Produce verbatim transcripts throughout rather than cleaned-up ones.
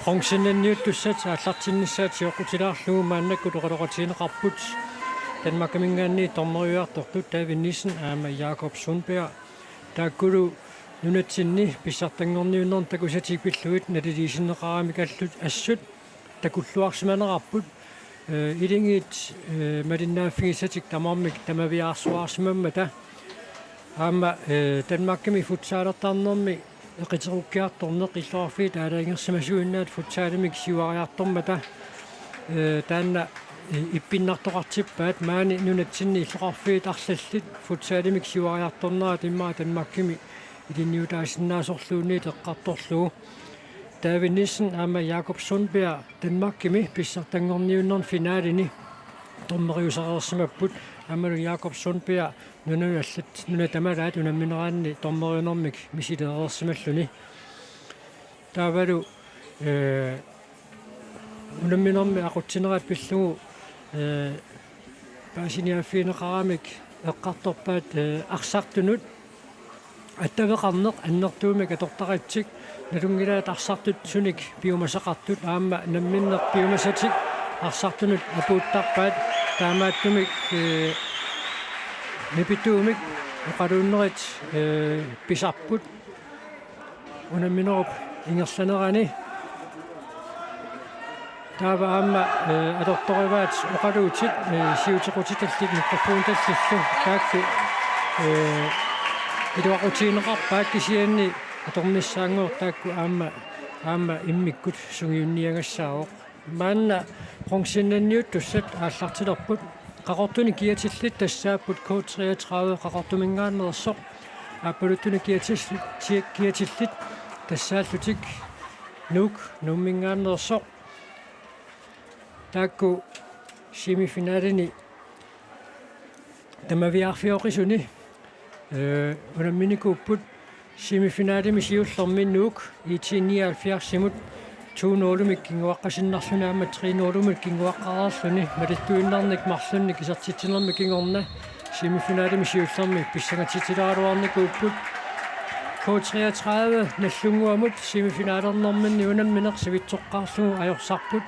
Bronzemedaljiuttussat aallartinnissaat sioqqutilaarlugu maannakkut oqaloqatigineqarput Danmarkiminngaanniit dommeriuartortut David Nissen aamma Jakob Sundberg. Taakkulu nunatsinni pissartanngorniunnermi takusatik pillugit naliliisinneqaramik allut assut takulluarsimanerarput, eh, ilingit, eh, malinnaaffigisatik tamarmik tamaviaarsuarsimammata. Aamma, eh, Danmarkimi futsalertarnermi eqiterukkiartorneq illoqarfiit aalajangersimasuinnaat futsalimik siuariartormata, eh, taanna, eh, ippinnartoqartippaat maani nunatsinni illoqarfiit arlallit futsalimik siuariartornerat immaqa Danmarkimi ilinniutaasinnaasorluunniit eqqartorlugu. David Nissen aamma Jakob Sundberg Danmarkimi pissartanngorniunnermi finalini dommeriusereersimapput, aammalu Jakob Sundberg nunanut allat nunat tamalaat unammineranni dommeriunermik misilereersimalluni. Taavalu, eh, unamminermi aqutsinerat pillugu, eh, paasiniaaffigineqaramik eqqartorpaat, eh, arsartunut attaveqarneq annertuumik atortaritsik, nalunngilaat arsartut sunik piumasaqartut aamma namminneq piumasatik arsartunut apuuttarpaat, taamaattumik, eh, nipituumik oqaluunnerit, eh, pisarput unamminerup ingerlanerani. Taava aamma, eh, atortorivaat oqaluutit, eh, siutequtitallit mikrofonitallit taakku, eh, iluaqutigineqarpaat kisianni atornissaanngooq taakku aamma, aamma immikkut sungiunniagassaavoq. Maanna bronzemedaljiuttussat aallartilerput. Qaqortuni kiatillit tassaapput K treogtredive Qaqortuminngaanneersoq. Aappaluttuni kiatillit, kiatillit tassaallutik Nuuk Nuumminngaanneersoq. Taakku semifinalini tamaviaarfioqisuni, eh, unamminikuupput. Semifinalimi siullermi Nuuk I T nioghalvfjerdsimut to nul-imik kinguaqqasinnarluni aamma tre nul-imik kinguaqqareerluni, malittuinnarnik marlunnik isertitsinermi kingorna semifinalimi siullermi pissangatitsileraluarnikuupput. K treogtredive Nagdlunguamut semifinalernerminni unammineq sivitsoqqaarlugu ajorsarput.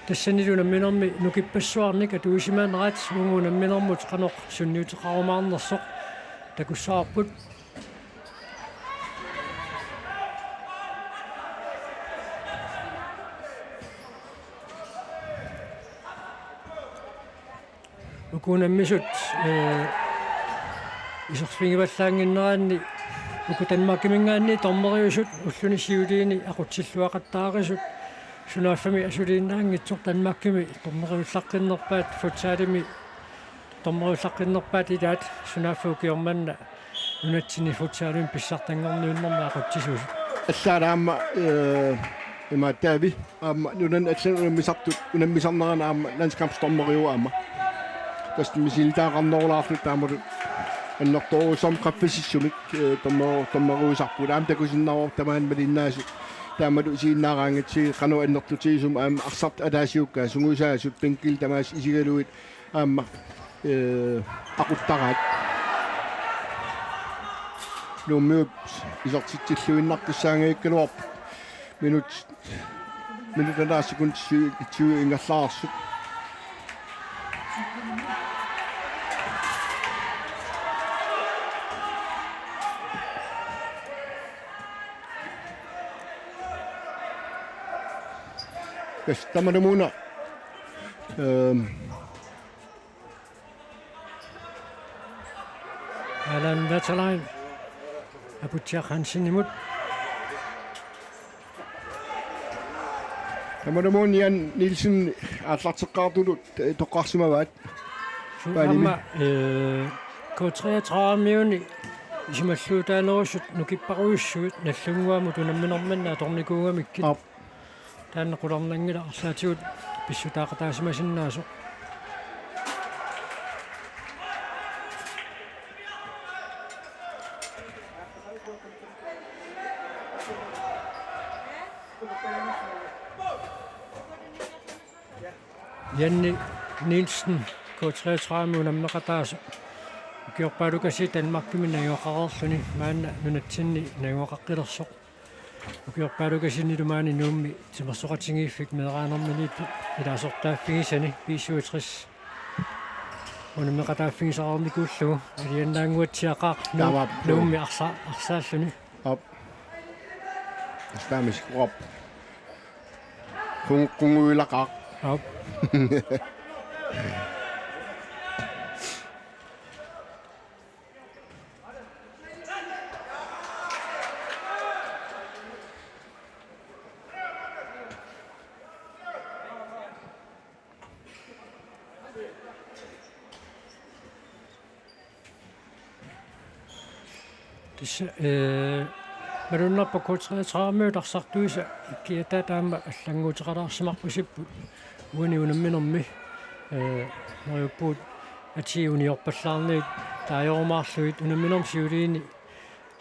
Tassanilu unamminermi nukippassuarnik atuisimanerat uagut unamminermut qanoq sunniuteqarumaarnersoq takussavarput. Uku unammisut, eh, iserfigivallaannginneranni uku Danmarkiminngaanniit dommeriusut ulluni siuliini aqutsilluaqattaarisut, sunaaffami asuliinnaanngitsoq Danmarkimi dommeriullaqqinnerpaat, futsalimi dommeriullaqqinnerpaat ilaat, sunaaffa ukioq manna nunatsinni futsalimi pissartanngorniunnermi aqutsisuusut. Allaat aamma, eh, imaattuavi aamma nunani allanut unammisartut, unammisarnerani aamma landskampsdommeriuvoq aamma. Tassa misilittagaqarnerulaarluta taamalu annertoorujussuarmik qaffasissumik, eh, dommer-, dommeriusarput. Aamma takusinnaavarput tamaani malinnaasut. Taamalu isiginnaaraangatsigit qanoq annertutigisumik aamma arsartut ataasiakkaat sungiusaasut bænkili tamaasa isigalugit aamma, eh, aquttaraat. Nuummiut isertitsilluinnaqqissaanngikkaluarput. Minut, minut anaasikkut tyve, tyve ingerlareersut. Yes, tamanna una. Ehm, Allan Waterline Aputsiaq Hansenimut. Tamanna una Jan Nielsen aallarteqqaartutut, eh, toqqarsimavaat. Su-, Paanimi. Aamma, eh, K treogtredive-miuni isumalluutaanerusut nukipparujussuit Nagdlunguamut unamminermanna atornikuugamikkit. Aap. Taanna qularnanngilaq arlaatigut pissutaaqataasimasinnaasut. Janni Nielsen, K treogtredive unammeqataasoq. Ukiorpaalukasiit Danmarkimi najugaqareerluni, maanna nunatsinni najugaqaqqilersoq. Ukiorpaalukasinnilu maani Nuummi timersoqatigiiffik meeraanerminiittut ilaasortaaffigisani B syvogtres unammeqataaffigisaqarnikuullugu alianaannguatsiaqaaq Nuum-, Taamaappoq. Nuummi arsa-, arsaalluni. Aap. Taamaasillugu. Qung-, qunguilaqaaq. Aap. Tassa, ee, malunnarpoq K treogtredive-miut arsartuisa kiataa taama allannguuteqalaarsimarpasipput uani unamminermi, ee, neriuppugut atii uniorpallaarnagit taajorumaarlugit unamminermi siuliini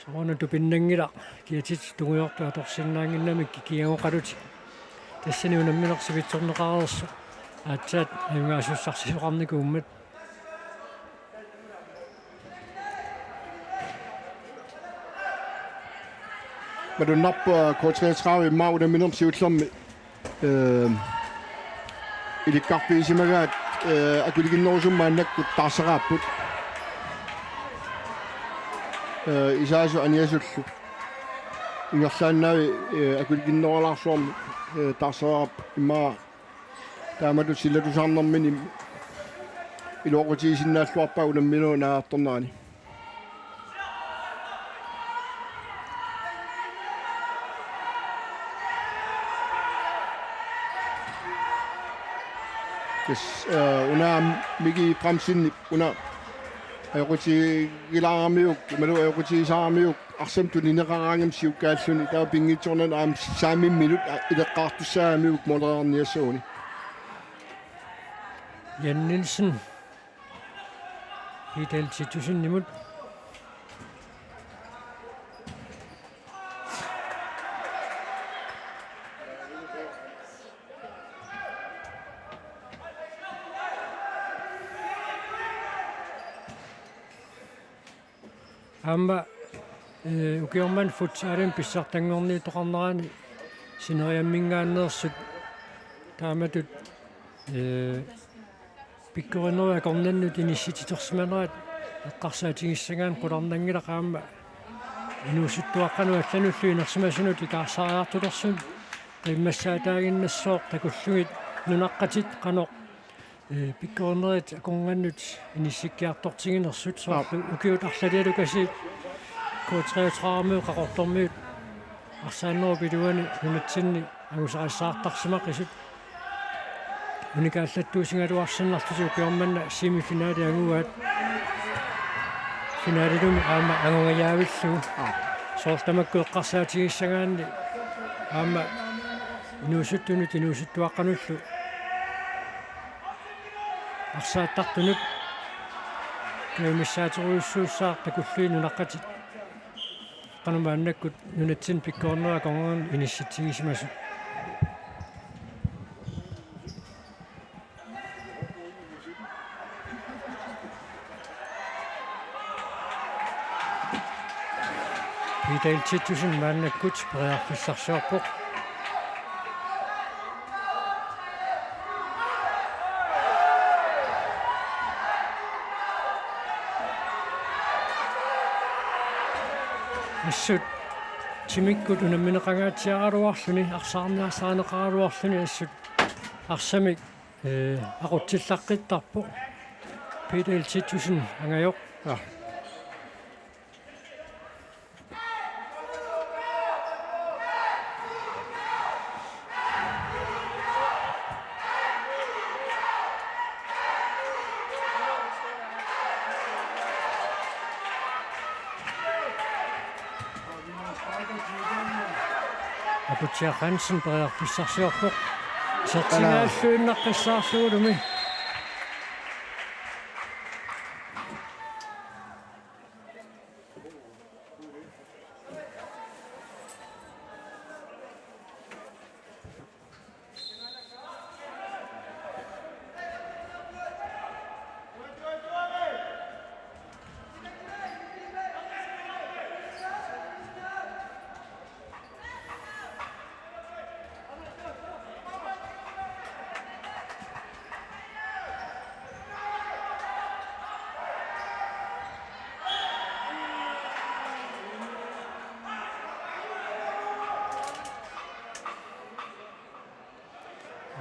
soorunami tupinnanngilaq kiatit tungujortut atorsinnaannginnamik kikiagoqalutik. Tassani unammineq sivitsorneqareersoq aatsaat ajugaasussarsisaqarnikuummat. Malunnarpoq K treogtredive immaqa unamminermi siullermi, øh, ilikkarfigisimagaat, øh, akulikinnerusumik maannakkut taarsaraapput. Øh, Isaasu Aniasullu ingerlaannaavi, øh, akulikinnerulaarsuarmik, øh, taarsaraapput immaqa taamatut silatusaarnermini iluaqutigisinnaalluarpaa unamminerup naajartornerani. Tassa, øh, una Miki Bremsenip una ajoqutigilaaramiuk, imaluunniit ajoqutigisaaramiuk, arsamik tunineqaraangamik siukkaalluni, taava pinngitsoornani aamma saamimminut, a, ileqqaartussaagamiuk måleriarniassaguni. Jan Nielsen. Peter Titusenimut. Aamma, ee, ukioq manna futsalimi pissartanngorniittoqarnerani sineriamminngaanneersut taamatut, ee, pikkorinnerup akornannut inissitsitersimanerat eqqarsaatigissagaanni qularnanngilaq aamma inuusuttuaqqanut allanullu inersimasunut ikaarsaariartulersunut qiimmassaataaginnassooq takullugit nunaqqatit qanoq ee, pikkorinnerit akornannut inissikkiartortiginersut soorlu Aap. Ukiut arlalialukasiit K treogtredive-miut Qaqortormiut arsaannerup iluani nunatsinni angusarissaartarsimaqisut. Unikaallattuusigaluarsinnarlutik ukioq manna semifinali angugaat. Finalilumi aamma angungajaavillugu. Aap. Soorlu tamakku eqqarsaatigissagaanni aamma inuusuttunut inuusuttuaqqanullu arsaattartunut kajumissaaterujussuussaaq takullugit nunaqqatit qanoq maannakkut nunatsinni pikkorinnerup akornannut inissitsigisimasut. Peter Titussen maannakkut periarfissarsiorpoq. Assut timikkut unammineqangaatsiaraluarluni, arsaarniarsarineqaraluarluni assut arsamik, ee, aqutsillaqqittarpoq. Peter Titussen angajoq. Ja. Aputsiaq Hansen periarfissarsiorpoq. Isertigaassuinnaqqissaarlugulumi.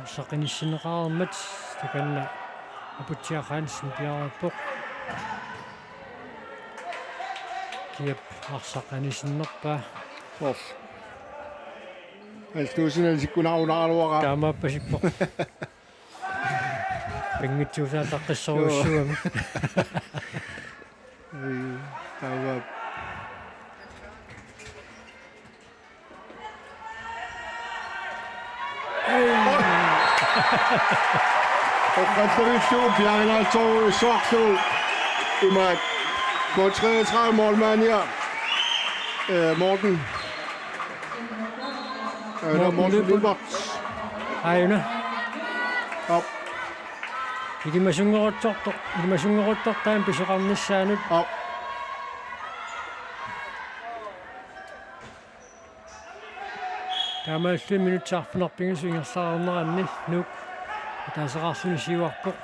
Arsaq qinissinneqareermat takanna Aputsiaq Hansen piareerpoq. Kiap arsaq anisinnerpaa. Soorlu. Hans Knudsen isikkunarunaaraluaraa. Taamaappasippoq. Pinngitsuusaallaqqissorujussuugami. Ei, taava. Oqallutillu piarinaatsoorusuarlu imaat K treogtredive målmandia, øh, Morten. Øh, Morten Morten Lyberth. Lyberth. Aajuna. Op. Ilimasunngeruttortoq, ilimasunngeruttortaani pisoqarnissaanut. Op. Taamaalilluni minutsit arfineq-pingasut ingerlareerneranni Nuuk ataaseqarluni siuarpoq.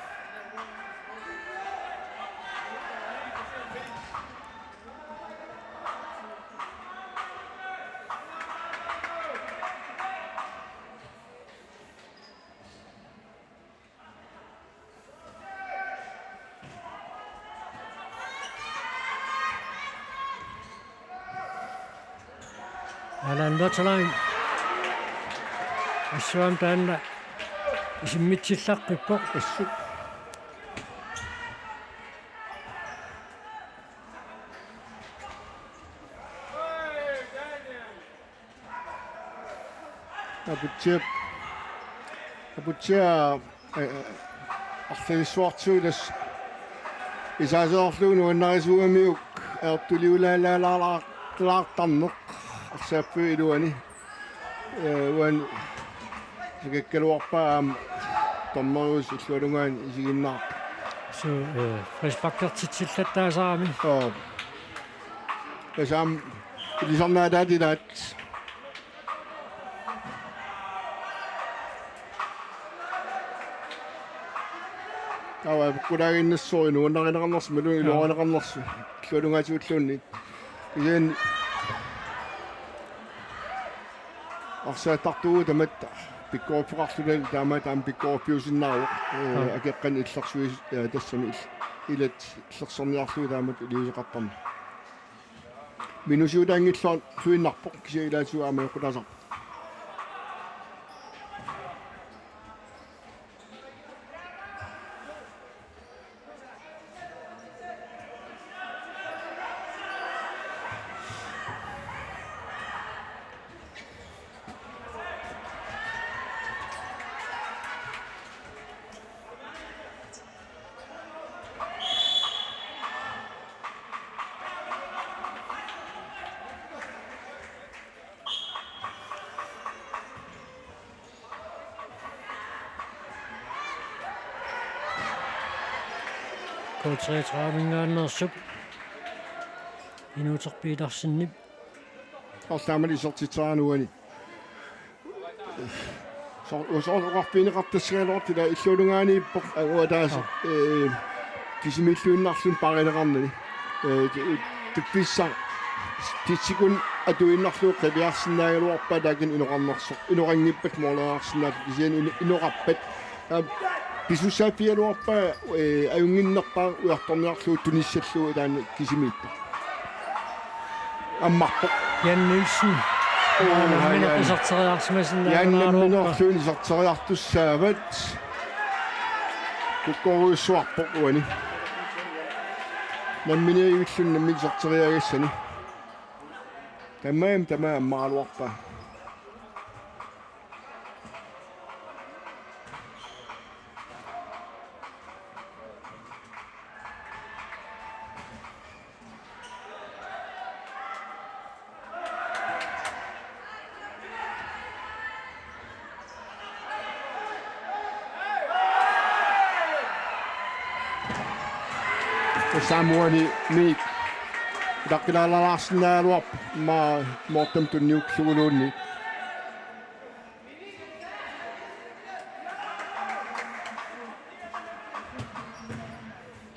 Alan Butterlein. Assuam taanna isimmitsillaqqippoq. Assut. Aputsiaq, Aputsiaq, øh, arlalissuartigut tassa isaaseerlugu nuannarisuugamiuk ajortuliulaalaalaartarneq arsaaffik iluani. Øh, uani sakakkaluarpaa aamma dommeriusoq illuatungaani isiginnaarpoq. Suu, øh, frisparkertitsillattaasarami. Joo. Tassa aamma ilisarnaataat ilaat. Taava apeqqulaaginnassaaq nuannarineqarnersoq, imaluunniit Joo. iluarineqarnersoq. Illuatungaatigulluunniit. Kisianni arsaattartugut tamatta pikkoriffeqarlutalu taamaat aamma pikkoriffiusinnaavoq. Øh, Joo. akeqqanik illersuis-, øh, tassami il-, ilat illersorniarlugit taamatut iliuuseqartarneq. Minusiutaanngilluinnarpoq kisianni ilaatigut aamma eqqutaasarpoq. K treogtredive-minngaanneersup Inuuterp Petersenip. Arlaamali isertitseriarluni. Soor-, soor-, oqarfigineqartassagaluartoq ilaa illuatungaaniippoq, aa, uanga taasa, Aa. ee, kisimiilluinnarluni paarineqarnani. Ee, tu-, tuppissaq ti sekund atuinnarlugu qiviarsinnaagaluarpaa taakani inoqarnersoq. Inoqanngippat mooleriarsinnaallutik kisianni ino-, inoqappat. Aa, pisussaaffigaluarpaa, ee, ajunnginnerpaaq ujartorniarlugu tunissallugu taanna kisimiippoq. Ammarpoq. Jan Nielsen. Oo, Jan Jan. Iserteriarsimasinnaagaluarpoq. Jan Nielsen iserteriartussaavat. Kukkorujussuarpoq uani. Namminiagivilluni nammineq iserteriagassani. Tamarmik tamaat ammaraluarpaa. Samueli Miik. Taqqilaalalaarsinnaagaluarpoq maa Morten tunniukkilluguluunniit.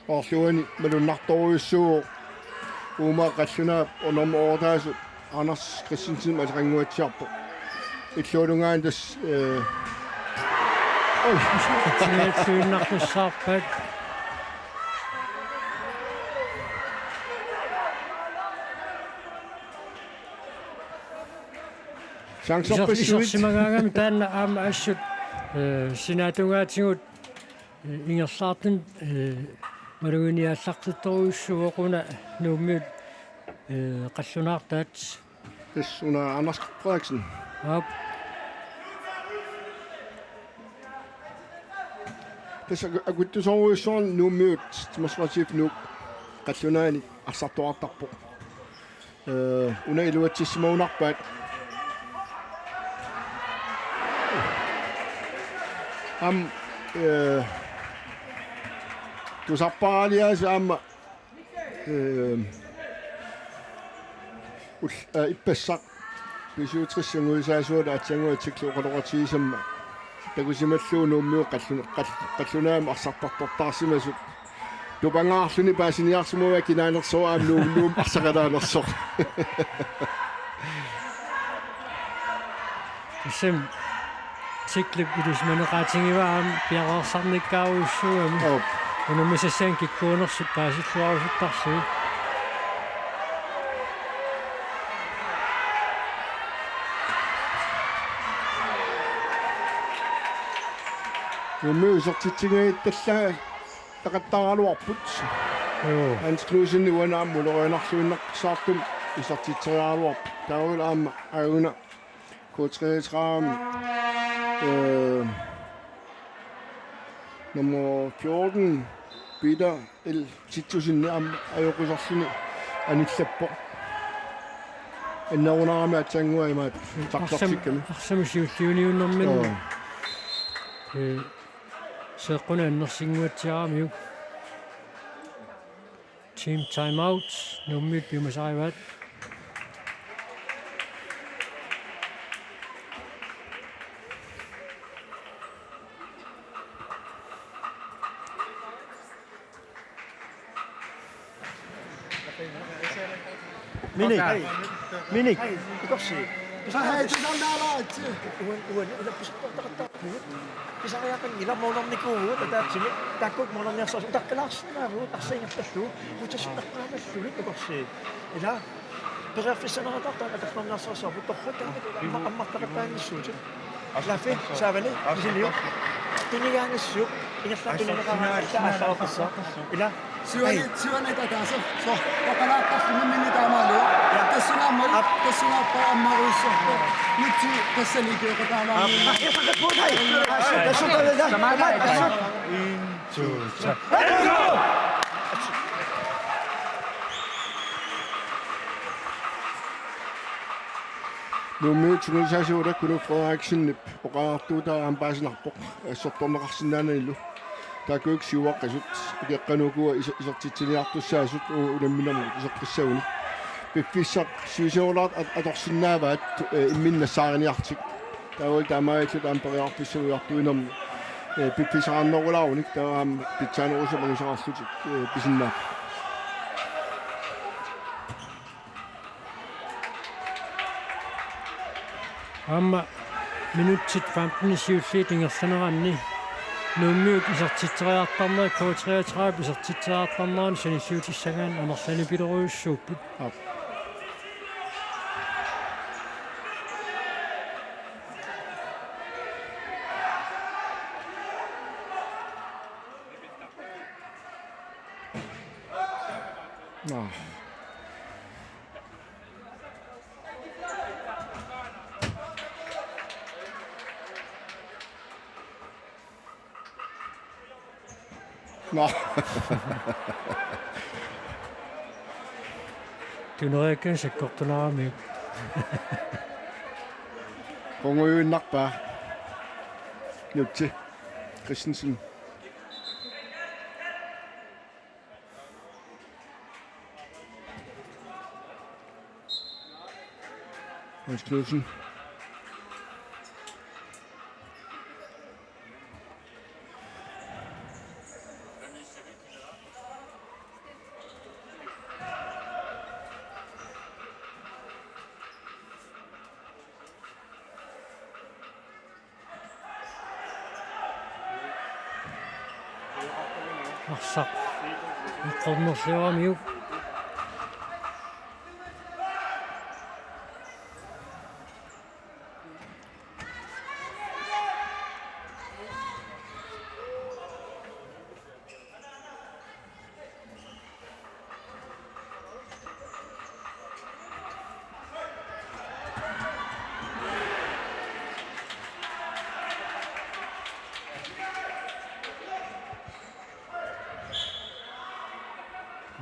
Orluani malunnartorujussuuvoq. Uuma qallunaap unammi oortaasu Anders Christensen ateqanguatsiarpoq. Illuatungaani tassa, ee, Oj, isertitsinnartussaappat. Chancerpassuit. Iser-, isersimagaangami taanna aamma assut, eh, sinaatungaatigut, eh, ingerlaartut, eh, maluginiaallartittorujussuuvoq una Nuummiut, eh, qallunaartaat. Tassa una Anders Frederiksen. Aap. Tassa aku-, akuttusorujussuarnik Nuummiut, Timersoqatigiit Nuuk, qallunaanit arsartoqartarpoq. Eh, una iluatsissimagunarpaat. Aamma, eh, tusarpaaraaliaasiit aamma, eh, ul-, eh, ippassaq B syvogtres-ip sanguisaasuata aatsaannguaq tiklu oqaloqatigisama takusimallugu Nuummiut qallu-, qall-, qallunaamik arsartartortaarsimasut. Tupangaarluni paasiniarsimavaa kinaanersoq aamma Nuum-, Nuummi arsaqalaanersoq. Tassami tiklip ilisimaneqaatigivaa aamma piareersarnikkaarujussuugami. Aap. Unammisassanik kikkuunersut paasilluarusuttarlugit. Nuummiut isertitsigaangatta taqattaaraluarput. Joo. Hans Knudsen uani aamma ulorianarluinnartussaastumik isertitseriaraluarpoq. Taavalu aamma aajuna K treogtredive, øh, nummer fjorten, Peter L. Titussen aamma ajoquserluni anillappoq. Annerunarami aatsaannguaq imaattoq. Arsam-, taksartikkami. Arsamik siulliuniunnermini. Joo. Øh, seeqqunik annersinnguatsiaramiuk. Team timeout, Nuummiut piumasarivaat. Minik. Minik. Hej. Ukorsi. Hej, hej, tusannaalaat. Uan, uan, uan, pisartaqattaarpugut. Pisariaqanngilaq, moornikuuvugut ataatsimik. Taakku moorniarsaasut utaqqilaarsinnaavugut, arsaannerpallu. Utassunaqqaamallugit ukorsi. Ila. Periarfissanerataartoq atornersaasarput torrak. Amma-, ammartaqattaarnissuutit. Laffi, saavani, misiliu. Tunigaangassiuk, ingerlaannaq tunineqaraangat aallaartassa. Ila. Siuani, siuani tataasa. So, oqalaartarluni minni taamaalu. Ja. Tassunaammat, aap, tassunaappa ammarujussuarpoq. Nutsi tassani ikioqataalaarni. Aap. Tassa, tassa. Samaaga. En, to, tre. Nuummiut sungiusaasuuta Knud Frederiksenip oqariartuutaa aamma paasinarpoq assortorneqarsinnaananilu. Taakkuupput siuaqqasut ikeqqanuukua is-, isertitsiniartussaasut u-, unamminermut iseqqissaguni. Piffissaq sivisuumik at-, atorsinnaavaat, eh, imminut nassaariniarlutik. Taavalu taamaalillutik aamma periarfissat ujartuinermi, eh, piffissaqarnerulaaruni taava aamma pitsaanerusumik angusaqarlutik, eh, pisinnaapput. Aamma minutsit femten siulliit ingerlaneranni Nuummiut isertitseriartarnerat K treogtredive isertitseriartarnerannut sanilliutissagaanni amerlanerpilorujussuupput. Aap. Nå. Nå. Tuneriakkani sakkortunaramiuk. Qungujuinnarpaa. Nutsi Christensen. Hans Knudsen. Arsaq eqqornerlioramiuk.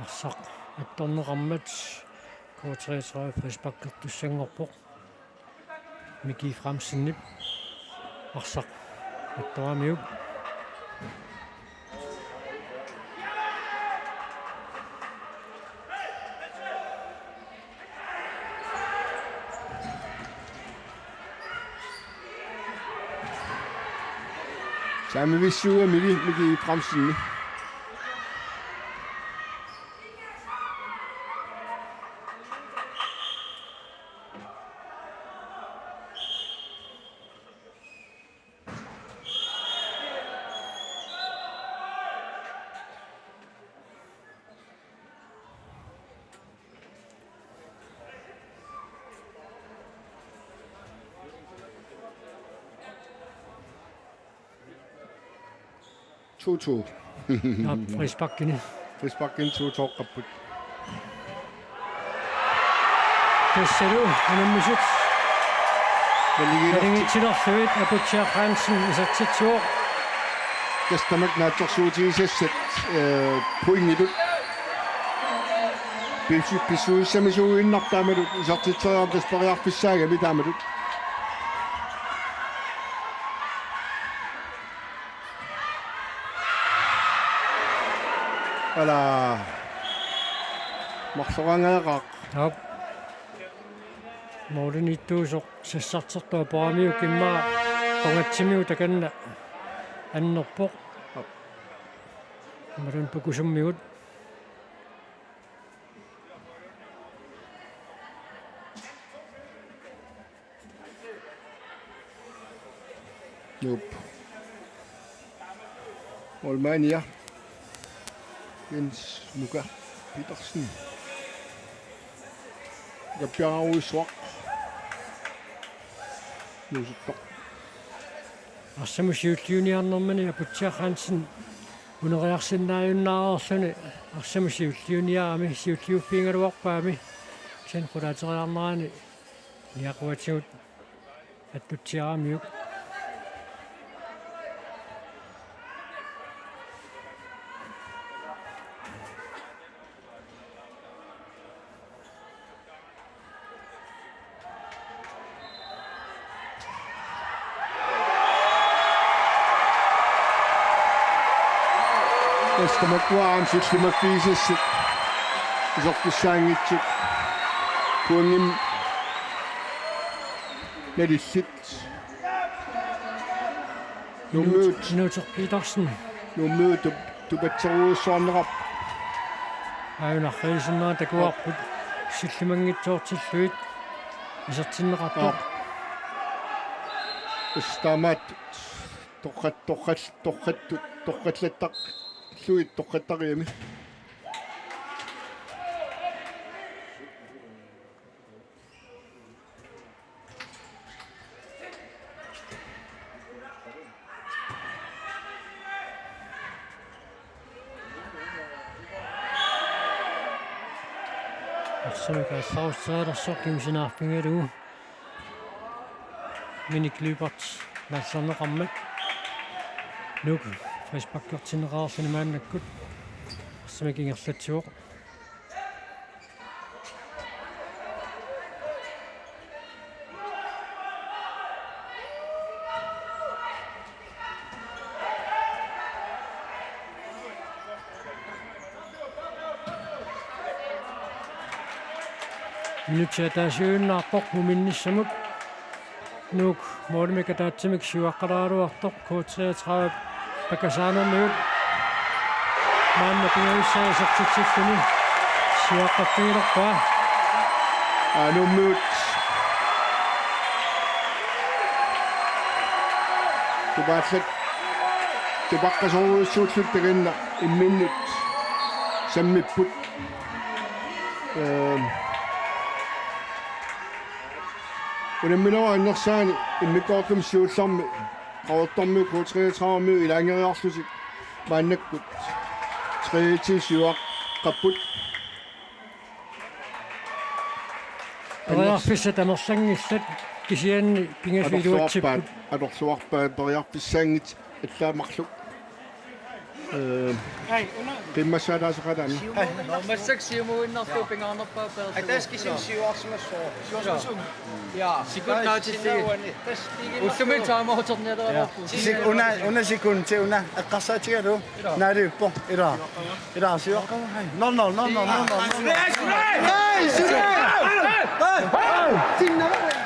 Arsaq attorneqarmat K treogtredive frisparkertussanngorpoq. Miki Frandsenip arsaq attoramiuk. Saamivissuugami Miki Frandsenip. To to. Nå, frisparkini. Frisparkini to to-qqapput. Tassalu unammisut. Naligiinnartut. Naligiinnartut Aputsiaq Hansen isertitsivoq. Tassa tamakku naatsorsuutigisassat, eh, pointitut. Pissu-, pissusissamisuuinnartut taamatut isertitseriarneq tassa periarfissaagami taamatut. Ala. Marloraangajaqaaq. Aap. Målimiittuusoq sassartertoq Aporamiuk immaqa qungatsimigut takanna annerpoq. Aap. Imaluunniit pukusummigut. Nuup. Målmandia. Jens Nuka Petersen. Kappiarujussuaq. Nuusuttoq. Arsamut siulliuniarnermini Aputsiaq Hansen uneriarsinnaajunnaarluni arsamut siulliuniarami siulliuffigigaluarpaami. Kisianni qulaateriarnerani niaquatigut attutsiaramiuk. Tassa tamakkuami sillimaffigisassat isertussaanngitsut. Pointimik nalillit. Nuummiut. Nuuter Petersen. Nuummiut tup-, tupatserujussuarneqarput. Aajuna arriisinnaat takuarput sillimanngitsoortillugit isertinneqartoq. Aap. Tassa taamaattut torrat-, torrat-, torrattut, torrallattaqillugit torrattariami. Arsamik aallarussalersoq kingusinnaarfigalugu. Minik Lyberth naallarneqarmat. Nuuk frisparkertinneqarluni maannakkut. Arsamik ingerlatsivoq. Minutsit ataasiinnarpoq muminnissamut. Nuuk målimik ataatsimik siuaqqalaaraluartoq K treogtredive pakasaanermigut. Maanna pingajussaa isertitsilluni siuaqqaffigilerpaa. Aa, Nuummiut. Tupaallat. Tupaqqasorujussuullutik takanna imminnut sammipput. Ehm, unamminerup annersaani immikkoortumi siullermi Qaqortormiut K treogtredive-miut ilaanngeriarlutik maannakkut treogtyve syvaqqapput. Periarfissat amerlanngillat kisianni pingasut iluatsipput. Atorluarpaat, atorluarpaat periarfissaanngitsut allaat marluk. Ee, qimmassaataasaqalaami. Massakkut siumuinnarlugu pingaarnerpaat peerlugu. Ataaseq kisianni siuarsimassooq. Siuarsimassooq. Ja. Sekund taatsinnagu. Ullumi timeouternialeraluarpugut. Sik-, una, una sekund, una eqqarsaatigalugu. Naaliuppoq, ilaa. Ilaa, siuaqqagu, hej. Nul nul, nul nul, nul nul, nul nul. Hej, Sune! Hej! Hej!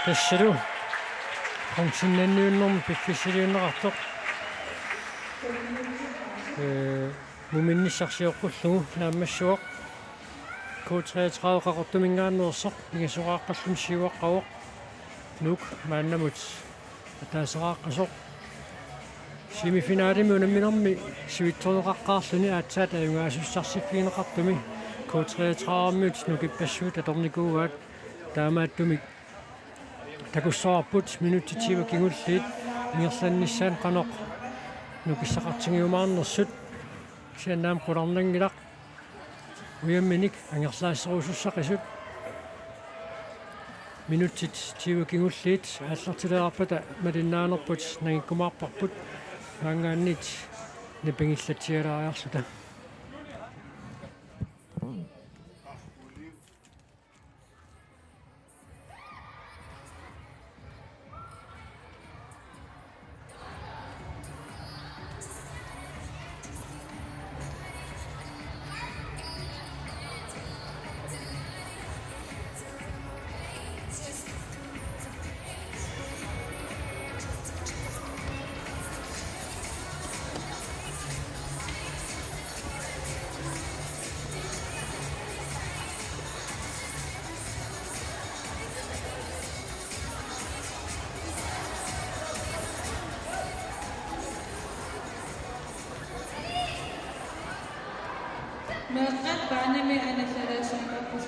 Tassalu qongsinnanniunnermi piffissaliunneqartoq. Ee, muminnissaq sioqqullugu naammassivoq. K treogtredive Qaqortuminngaanneersoq pingasoqaaqqalluni siuaqqavoq. Nuuk maannamut ataaseriaqqasoq. Semifinalemi unamminermi sivitsoqaqqaarluni aatsaat ajugaasussarsiorfigineqartumi K treogtredive-miut Nuukippassuit atornikuuaat. Taamaattumik takussavarput minutsit tyve kingulliit ingerlannissaat qanoq nukissaqartigiumaarnersut. Kisianni aamma qularnanngilaq ujamminik angerlaasserusussaqisut. Minutsit tyve kingulliit aallartilaarpata malinnaanerput nangikkumaarparput, maanngaanniit nipigillatsialaariarluta. Meeqqat banemi anallalaassuunngorput.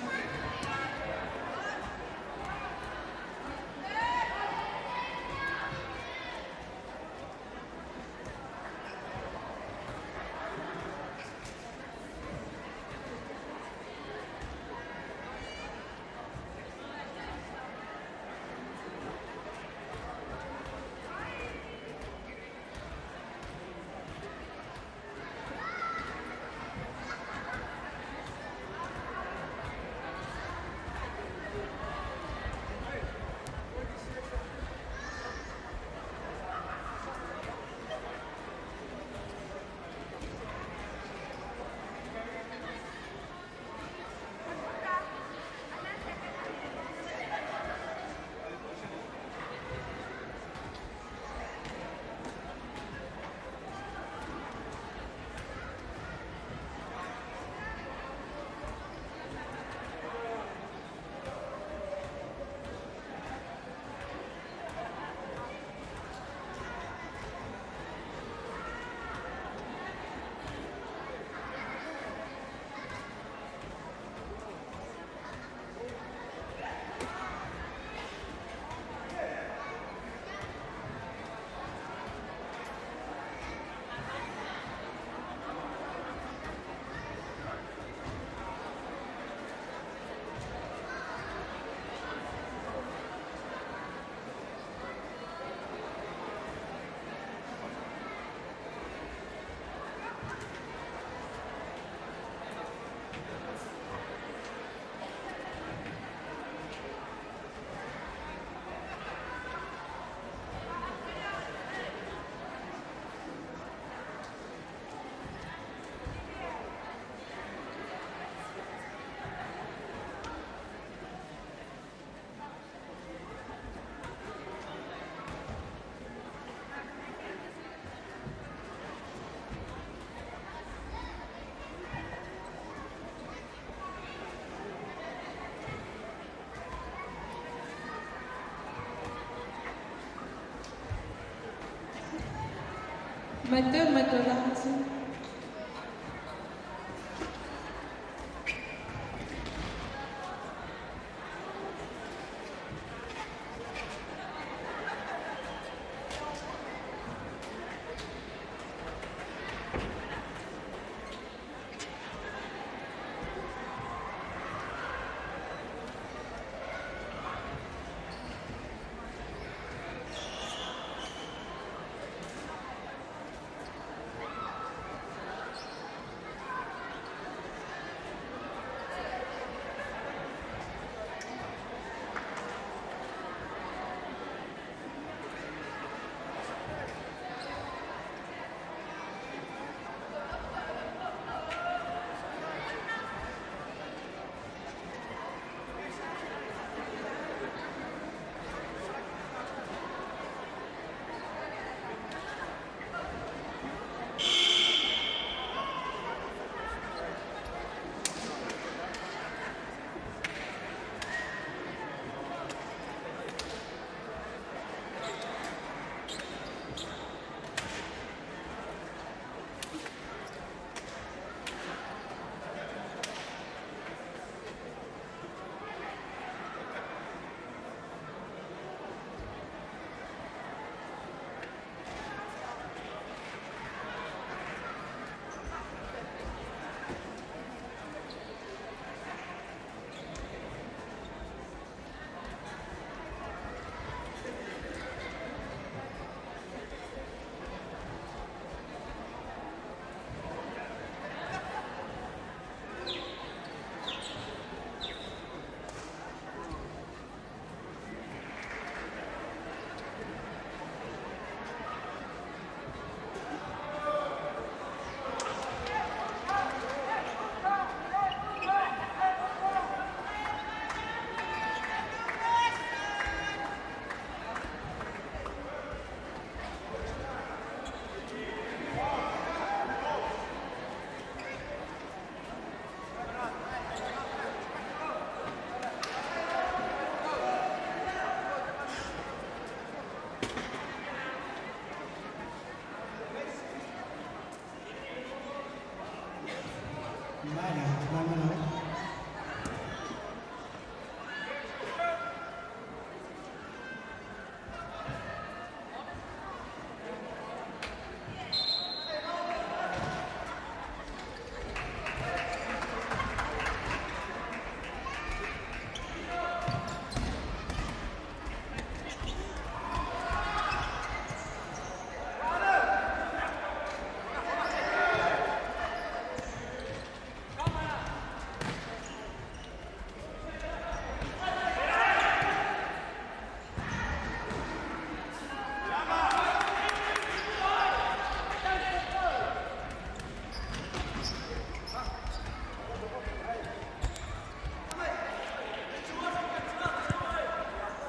Matu, Matu Larsen.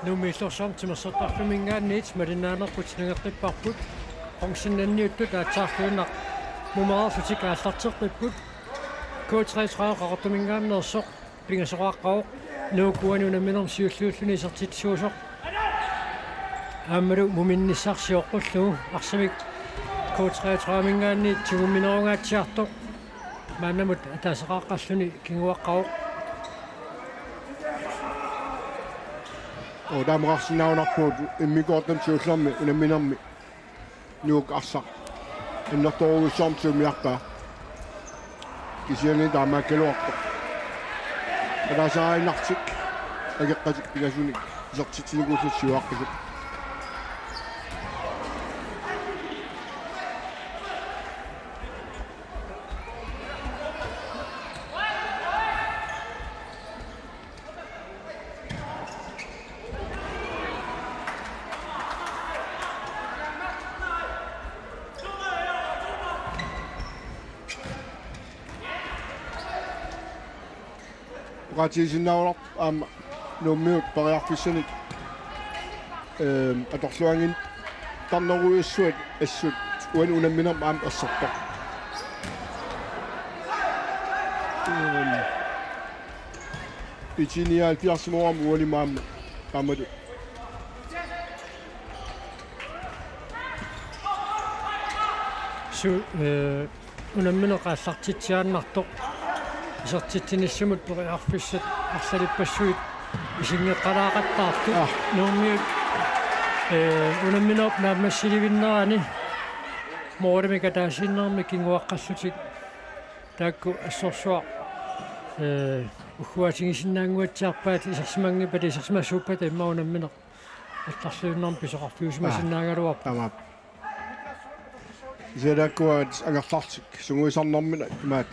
Nuummi Illorsuarmi timersortarfimminngaanniit malinnaanerput nangeqqipparput. Qongsinanniuttut aatsaarluinnaq mumereerlutik aallarteqqipput. K treogtredive Qaqortuminngaanneersoq pingasoqaqqavoq. Nuuk uani unamminermi siulliulluni isertitsisuusoq. Aammalu muminnissaq sioqqullugu arsamik K treogtrediveminngaanniit tigumminerungaatsiartoq. Maannamut ataaseqaqqalluni kinguaqqavoq. Oo, taamaqarsinnaanngorpugut immikkoortumi siullermi unamminermi Nuuk arsaq annertoorujussuarmik siumiarpaa. Kisianni taamaakkaluarpoq. Ataasiinnartik akeqqatik pingasunik isertitsinikuullutik siuaqqisut. Oqaatigisinnaavoq aamma Nuummiut periarfissanik, ehm, atorluarnartarnerujussuat assut uani unamminermi aamma erserpoq. Ehm, I T nioghalvfjerdsimoorami uani aamma taamatut. Su-, eh, unammineq aallartitsiaannartoq isertitsinissamut periarfissat arlalippassuit isinngeqqalaaqattaartut. Ah. Nuummiut, eh, unamminerup naammassilivinnerani målimik ataasiinnarmik kinguaqqallutik taakku assorsuaq, eh, ugguatigisinnaannguatsiarpaat isersimanngippat isersimasuuppat immaqa unammineq allarluinnarmik pisoqarfiusimasinnaagaluarpoq. Taamaappoq. Isialakkuaat angerlartik sungiusarnermini imaat.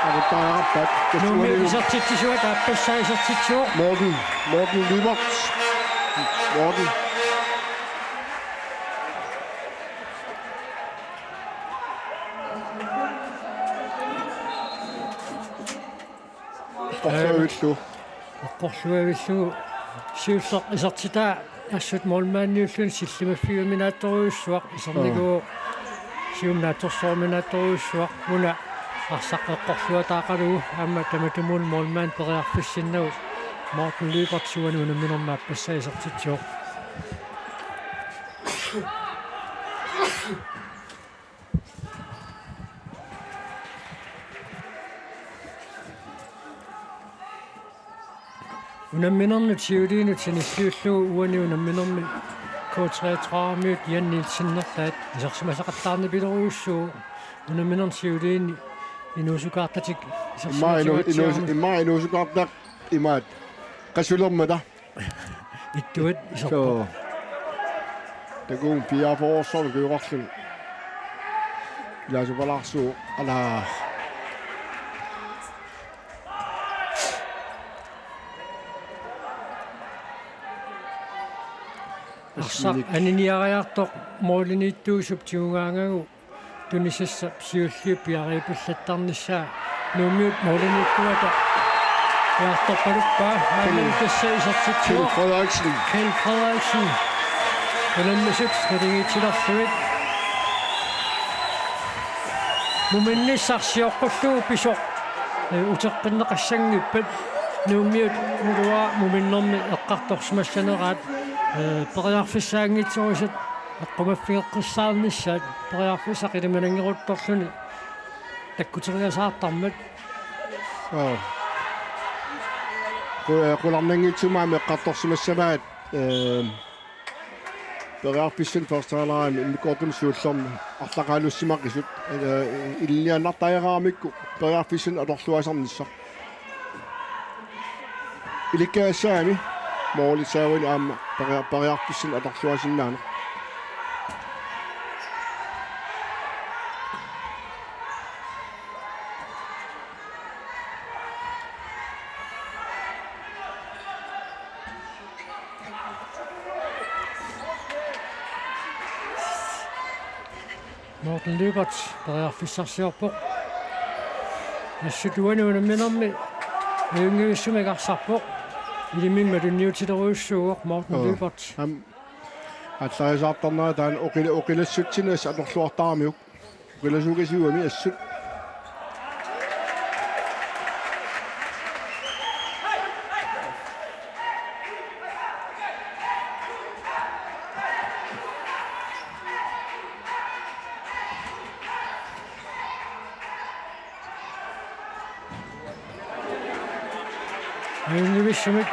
Avuttariaqarpaat. Nuummiut isertitsisuat aappassaa isertitsivoq. Morten, Morten Lyberth. Morten. Eqqorluavillugu. Eqqorluavillugu siulleq isertitaa assut målmandiulluni sillimaffigiuminaattorujussuaq isernikuuvoq. Siumut naatsorsooruminaattorujussuaq una arsaq eqqorluataaqalugu aamma tamatumuuna målmandi periarfissinnagu Morten Lyberth uani unamminermi aappassaa isertitsivoq. Unamminernut siuliinut sanilliullugu uani unamminermi K treogtredive-miut Jan Nielsen-ertaat isersimasaqattaarnipilorujussuuvoq unamminerni siuliini inuusukaartatik. Immaqa inu-, inuus-, isersimasatsiaarneq. Immaqa inuusukaartaq imaat qasulermata. Ittuat iserpoq. Soo. Takuuk piafoorsorlu kujoqarluni. Ilaasupalaarsuuvoq ala. Arsaq aniniariartoq målimiittuusup tigugaangagu tunisassap siulliup piariipallattarnissaa. Nuummiut målimiittuata piartorpaluppaa. Aamma tassa isertitsivoq. Kjeld Frederiksen. Kjeld Frederiksen. Unammisut naligiitsilerlugit. Muminnissaq sioqqullugu pisoq, eh, uteqqinneqassanngippat Nuummiut naluara muminnermi eqqartorsimassaneraat, eh, periarfissaanngitsorusat eqqumaffigeqqissaarnissaat periarfissaq ilimananngeruttorluni takkuteriasaartarmat. Joo. Qu-, qularnanngitsumik aamma eqqartorsimassavaat, eh, periarfissanik første halvlegimi immikkoortumi siullermi arlaqaalussimaqisut, eh, ilinniartariaqaramikku periarfissanik atorluasarnissaq. Ilikkagassagami målip saavani aamma peria-, periarfissanik atorluasinnaaneq. Morten Lyberth periarfissarsiorpoq. Assut uani unamminermi ajunngivissumik arsarpoq. Iliminni malunniutilerujussuuvoq Morten Joo. Lyberth. Aamma aallariasaartarnera taanna oqila-, oqilassutsineq atorluartaramiuk. Oqilasuukasiugami assut. Ajunngivissumik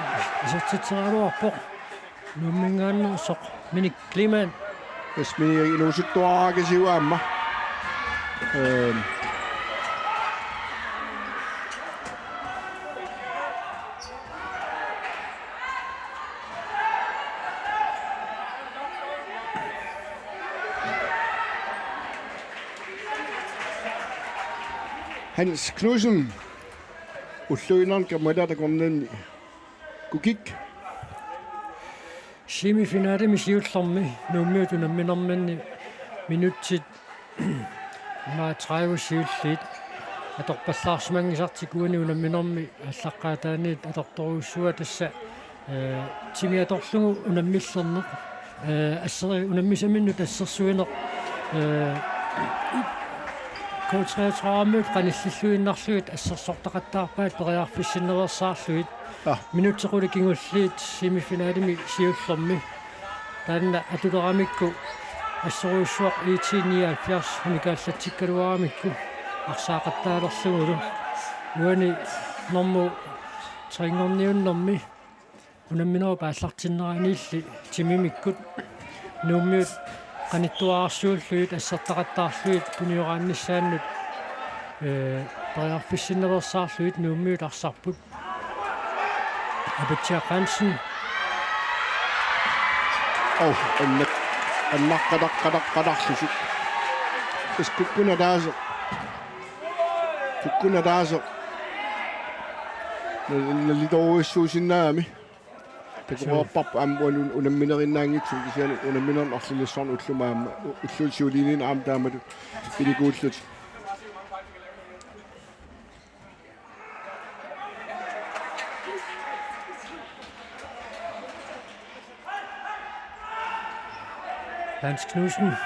isertitseraluarpoq. Nuumminngaanneersoq Minik Kleemann. Tassa Minik inuusuttuaraakasiuk aamma. Ehm. Hans Knudsen. Ulluinnarni kammalaat akornanni kukik. Semifinalemi siullermi Nuummiut unamminerminni minutsit immaqa tredive siulliit atorpallaarsimanngisartik uani unamminermi aallaqqaataaniit atortorujussuuaa tassa, eh, timi atorlugu unammillerneq, eh, asseri-, unammisaminnut assersuineq, eh, K treogtredive-miut qanillilluinnarlugit assersortaqattaarpaat periarfissinnereersaarlugit. Ah. Minutsit qulit kingulliit semifinalemi siullermi. Taanna atuleramikku Assorujussuaq I T nioghalvfjerds unikaallatsikkaluaramikku arsaaqattaalerlugulu. Uani normu tre-nngorniunnermi unamminerup aallartinneraniilli timimikkut Nuummiut qanittuararsuullugit assertaqattaarlugit tunioraannissaannut, ee, periarfissinnaveersaarlugit Nuummiut arsarput. Abichak Hansen. Oh, annak-, annaqqataqqataqqatarlutik. Tassa kukkunnataasoq. Kukkunnataasoq. Nal-, nalitoorujussuusinnaagami. Takuarpar aamma uani unamminerinnaanngitsoq kisianni unamminermi arlalissuarni ullumi aamma u-, ullut siuliini aamma taamatut pinikuullutik. Hans Knudsen.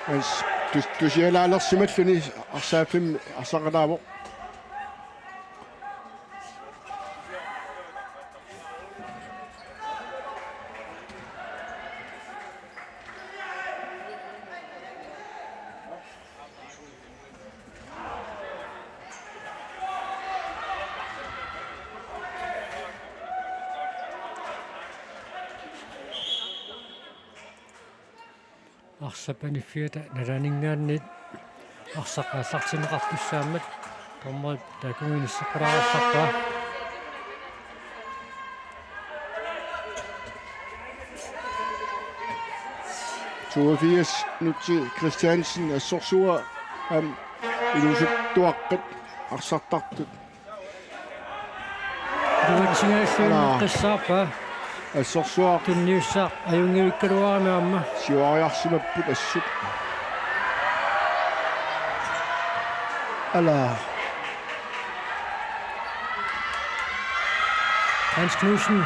Hans, tus-, tusialaalersimalluni arsaaffimmi arsaqataavoq. Arsap aniffiata nalaaninngaanniit arsaq aallartinneqartussaammat dommerip taakkununnga inisseqqilaareersarpaa. Toogfirs, Nuti Christiansen, assorsuaq aamma iluusuttuaqqat arsartartut. Iluatsingaassuinnaqqissaarpaa. Assorsuaq. Tunniussaaq ajunngivikkaluarami aamma. Siuariarsimapput assut. Ala. Hans Knudsen.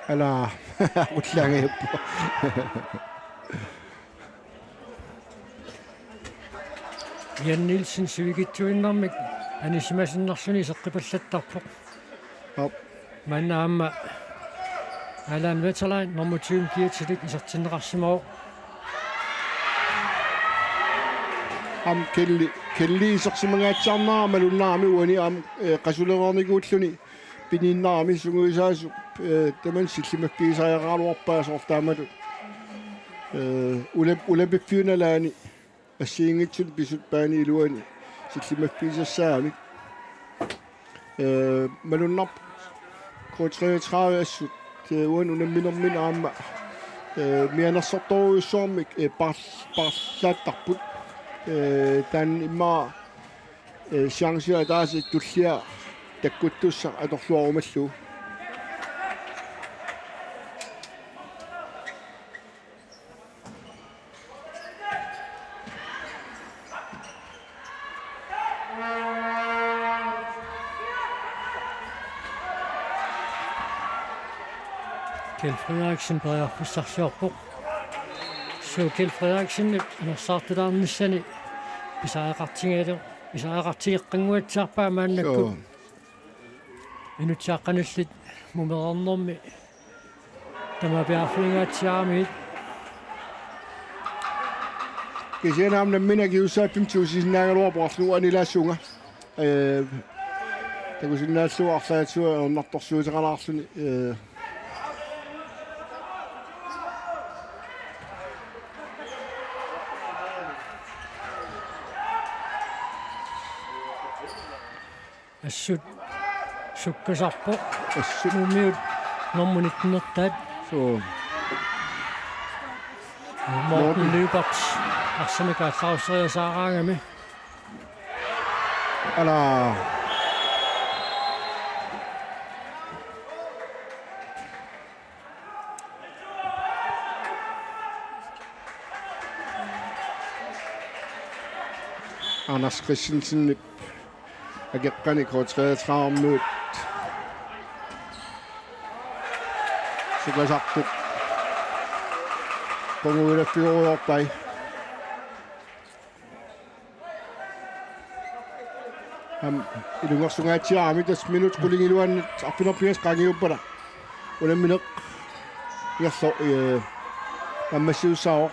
Ala, ullaangajappoq. Jan Nielsen sivikitsuinnarmik anisimasinnerluni seqqipallattarpoq. Aap. Maanna aamma Allan Wetterlein nummer tyve kiatilik isertinneqarsimavoq. Aamma Kelly, Kelly isersimangaatsiarnera malunnarami uani aamma, eh, qasulereernikuulluni pininnarami sungiusaasoq, eh, tamanna sillimaffigisariaqaraluarpaa soorlu taamatut. Eh, ulap-, ulapiffiup nalaani assigiinngitsunik pisut paani iluani sillimaffigisassaammat. Eh, malunnarpoq K treogtredive assut. Tassa uani unamminermini aamma, eh, mianersortorujussuarmik, eh, paar-, paarlaattarput. Eh, taanna immaqa, eh, chancea ataaseq tullia takkuttussaq atorluarumallugu. Kjeld Frederiksen periarfissarsiorpoq. Suu, Kjeld Frederiksenip anersaartulaarnissani pisariaqartigigaluarpoq, pisariaqartigeqqannguatsiarpaa maannakkut. Suu. Inutsiaqqanillit mumereernermi tamaviaarfigingaatsiaramigit. Kisianni aamma nammineq akisussaaffimmik tigusisinnaagaluarpoq arlugu anilaassuunga. Eh, takusinnaallugu arlaatigut ajornartorsiuteqalaarluni, eh. Assut sukkasarpoq. Assut. Nuummiut normu nittenertaat. Suu. Morten Morten. Lyberth arsamik aallaruseriasaaraangami. Ala. Anders Christensenip Akeqqani K treogtredive-miut. Sukasartut. Qungujulaffigerujoorpai. Aamma ilungersungaatsiarami, tassa minut qulingiluanut arfineq-pingasut qaangiuppata. Unammineq ingerlasoq, ee, naammassisussaavoq.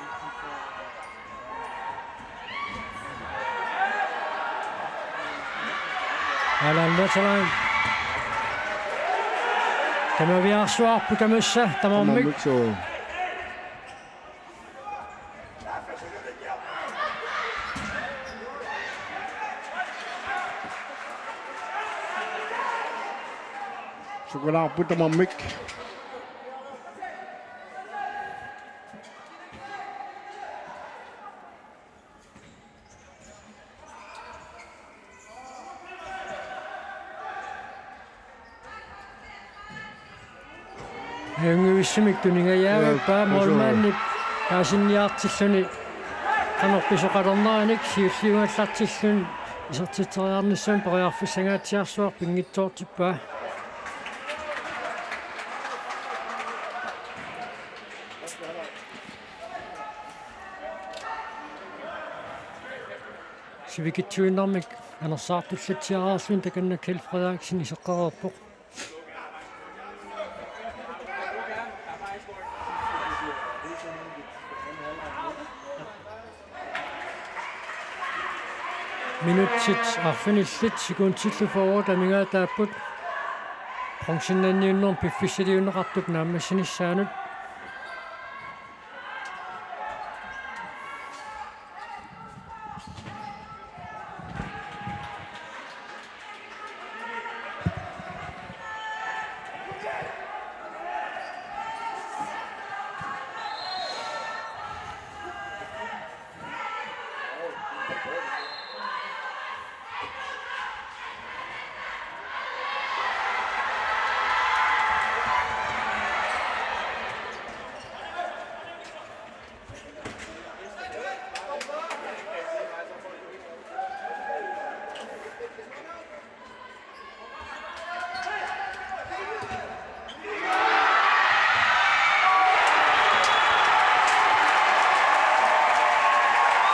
Alan Veteran. Tamaviaarsuarput tamassa tamarmik. Tamarmik, suu. Sukalaarput tamarmik. Ajunngivissumik tuningajaavippaa. Ee, målmandip aasinniartilluni qanoq pisoqalerneranik siulliugallartilluni isertitseriarnissamut periarfissangaatsiarsuaq pinngitsoortippaa. Sivikitsuinnarmik anersaartullatsiareerluni takanna Kjeld Frederiksen iseqqereerpoq. Minutsit arfinillit sekundillu fyrre amigaataapput. Bronzenniunnermut piffissaliunneqartup naammassinissaanut.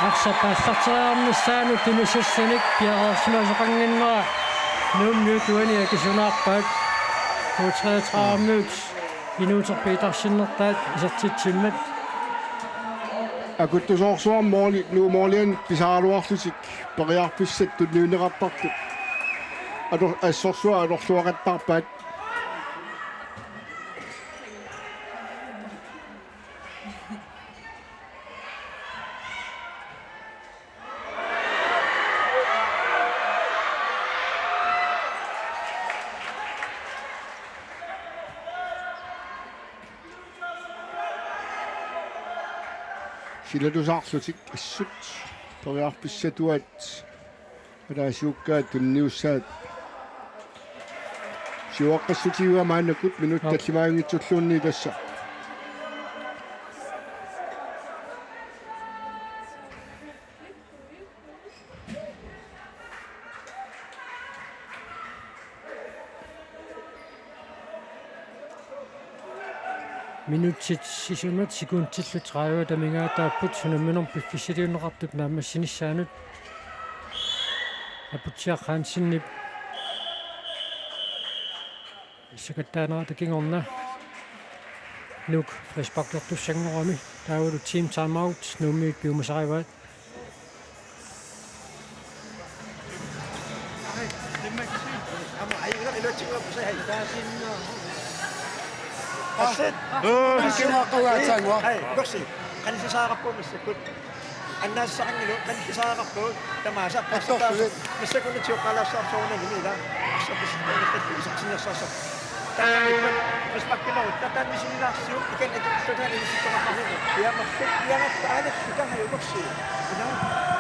Arsaq aallarteriarnissaanut tunisassanik piareersimasoqannginnera Nuummiut uani akisunaarpaat. K treogtredive-miut Inuuteq Petersenertaat isertitsimmat. Akuttusoorsuarmik måli-, Nuup målianut pisaraluarlutik periarfissat tunniunneqartartut ator-, assorsuaq atorluaqattaarpaat. Silatusaarlutik assut periarfissatuaat ataasiakkaat tunniussaat. Siuaqqassutigivaa maannakkut minutsit tallimaanngitsulluunniit tassa. Minutsit sisamat sekundillu tredive amigaataapput unamminermut piffissaliunneqartup naammassinissaanut. Aputsiaq Hansenip issakattaanerata kingorna. Nuuk frisparkertussanngorami taavalu team timeout Nuummiut piumasarivaat. Asset. Ee, kimaqqagaa taanngua. Ai, korsi. Qanillisaaqarpugut massakkut. Annaasaqanngilu qanillisaaqarpugut tamaasa. Attorsuit. Massakkut sioqqalaassaarsorunani ila. Assappis. Taanna frisparkileruit. Taanna misililaarsiuk ikan attorsuutaani misittoqartarlugu. Piamarput piamarput aana sukahaju korsi. Ila.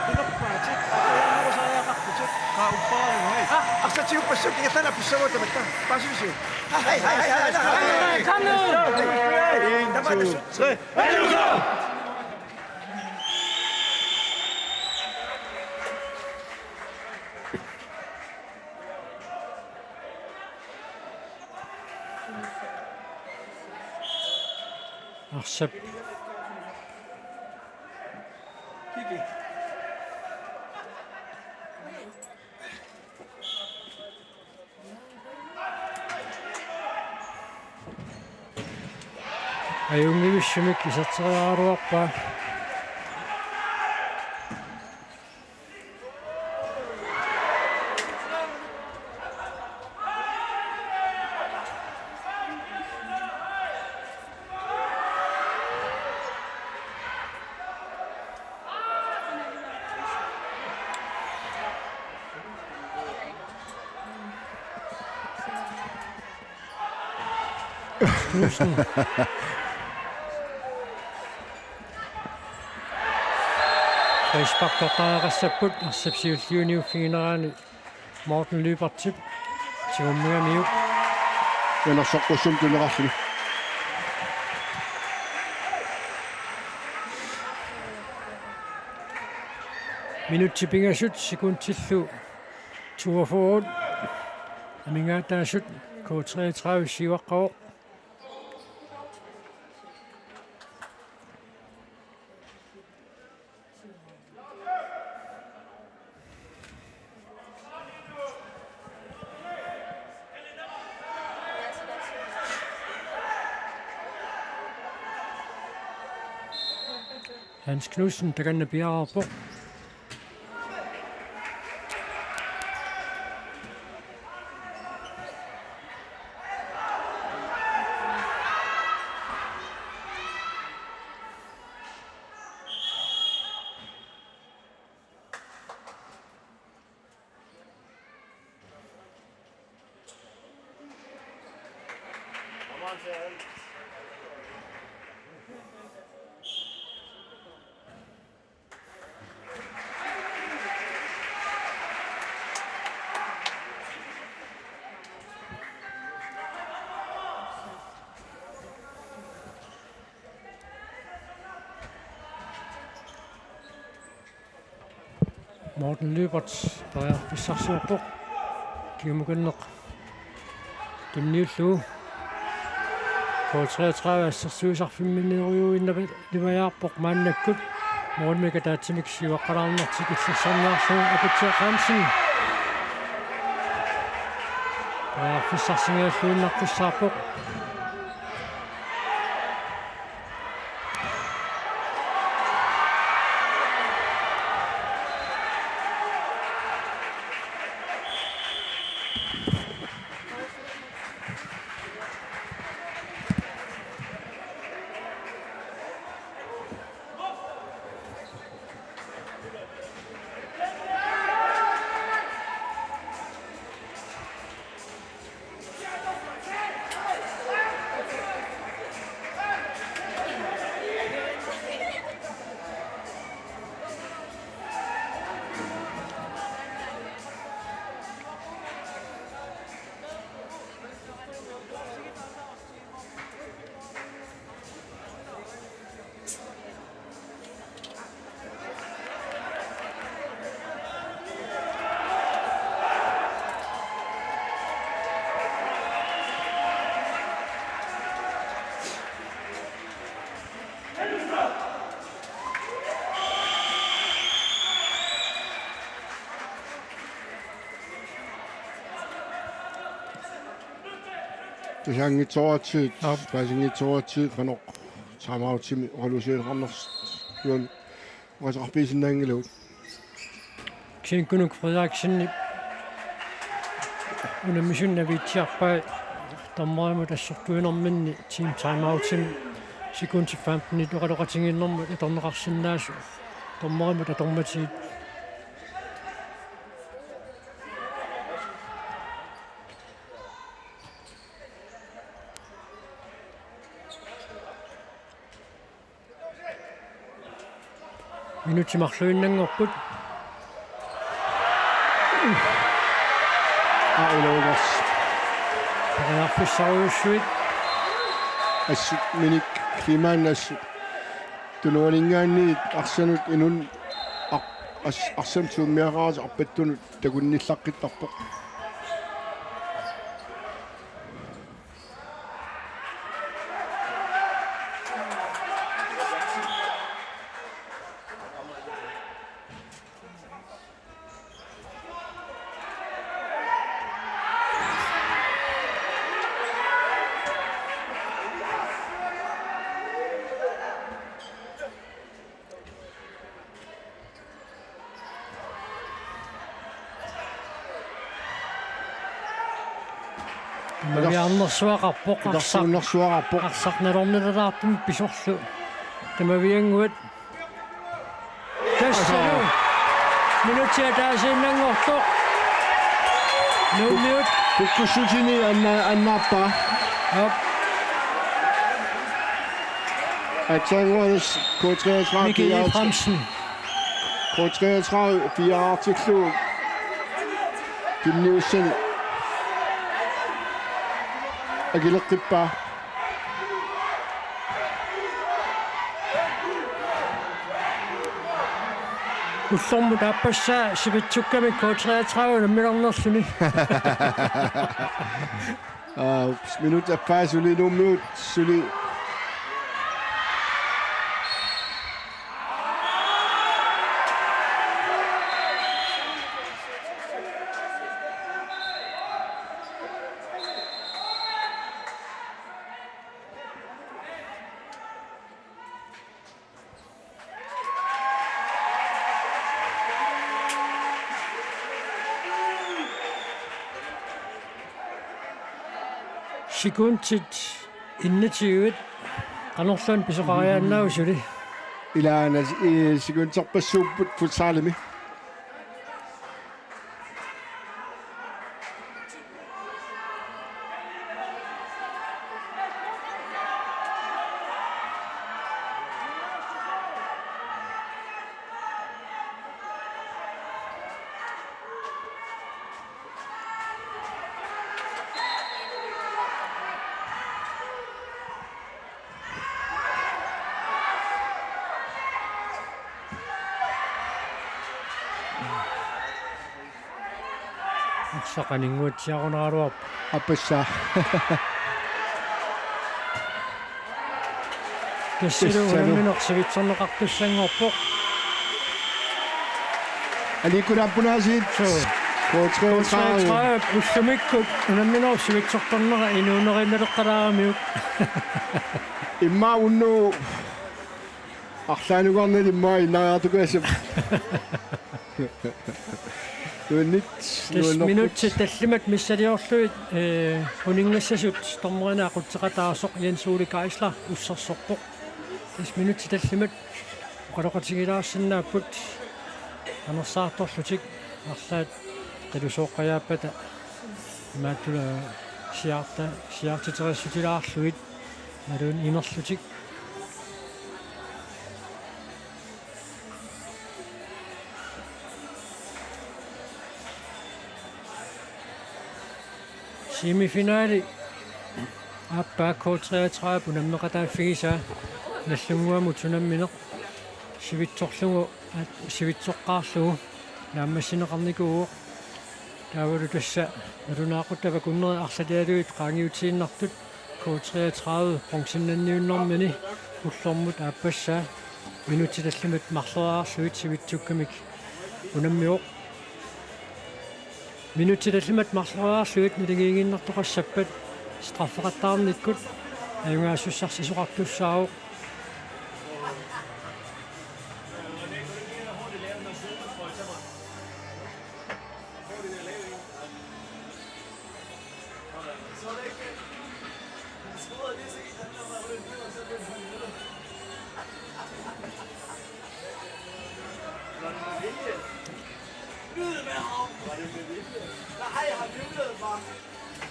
Pinerpaatit. Aana sariaqarputit. Qa uppaa, hej. Ah, arsaq tiguppassuk ingerlaannaq pissaruat tamatta. Paasivisiuk? Hej, hej, hej, hej, hej. Come on. Tamatta. Hej. Hej. Hej. Sap. Ajunngivissumik iserteriaraluarpaa. Knudsen. Frisparkertariaqassapput, arsap siulliuniuffiginerani Morten Lybertip tigummigamiuk. Nanersoqqussum tuneqarluni. Minutsit pingasut, sekundillu toogfyrre. Amigaataasut K treogtredive siuaqqavoq. Hans Knudsen, takanna piareerpoq. Morten Lyberth periarfissarsiorpoq. Kiumukanneq tunniullugu. K treogtredive assersuisarfimmiinnerujuinnarpoq maannakkut. Målimik ataatsimik siuaqqalaarnertik illersorniarlugu Aputsiaq Hansen. Periarfissarsingajalluinnaqqissaarpoq. Tusaanngitsoorput, aap, paasinngitsoorput, qanoq timeoutimi oqaluusineqarnersoq oqasoqarfigisinnaanngilagut. Kiinkunuk Frederiksen unammisunnaviitsiarpai dommerimut assortuinerminni team timeoutimi sekundit femtenit oqaloqatigiinnermut atorneqarsinnaasoq dommerimut atormatigit. Minutsit marluinnanngorput. Aa, iluunersoq. Periarfissarujussuit. Assut minik klimaannassut. Tunuaninngaanniit arsanut inun ar-, as-, arsamut suummiaqarasi arpattunut takunnillaqqittarpoq. Maviarnersuaqarpoq arsaq. Ilarsuunnersuaqarpoq. Arsaq nalornilalaartumik pisorlu. Tamaviannguat. Tassalu. Minutsit ataasiinnanngortoq. Nuummiut. Kukkussutini anna-, annaarpaa. Aap. Aatsaannguaq K treogtredive Mikkel fire. Efraimsen. K treogtredive fireoghalvtreds. Tunniussani. Akileqqippaa. Ullormut aappassaa sivitsukkamik K treogtredive unammilernerluni. Aa, minut affaa suli Nuummiut suli. Sekundit enogtyve. Qanorluunniit pisoqariaannaava suli? Ilaana, eh, sekunderpassuupput futsalimi. Arsaq aninnguatsiarunaraluarpoq. Aappassaa. Tassalu. Tassalu unammineq sivitsorneqartussanngorpoq. Aliikkut aappunaasiit. Suu. K treogtredive. K treogtredive ullumikkut unamminerup sivitsortarnera inuunerinnaleqqalaaramiuk. Immaqa unnugu arlaannukarnani immaqa innariartukaassapput. Nuannit. Tassa nuannerput. Minutsit tallimat missiliorlugit, eh, uninngassasut dommerinut aqutseqataasoq Jens Ole Geisler ussersorpoq. Tassa minutsit tallimat oqaloqatigilaarsinnaapput anersaartorlutik arlaat qilusooqqajaappata imaattula siaarta-, siaartiterissutilaarlugit imaluunniit imerlutik. Semifinali aappaa K treogtredive unammeqataaffigisaa Nagdlunguamut unammineq sivitsorlugu, aat, sivitsoqqaarlugu naammassineqarnikuuvoq. Taavalu tassa nalunaaqutaq akunnerit arlatigalugit qaangiutiinnartut K treogtredive bronzennanniunnermini ullormut aappassaa minutsit tallimat marloriarlugit sivitsukkamik unammivoq. Minutsit tallimat marloriarlugit naligiiginnartoqassappat straffeqattaarnikkut ajugaasussarsisoqartussaavoq.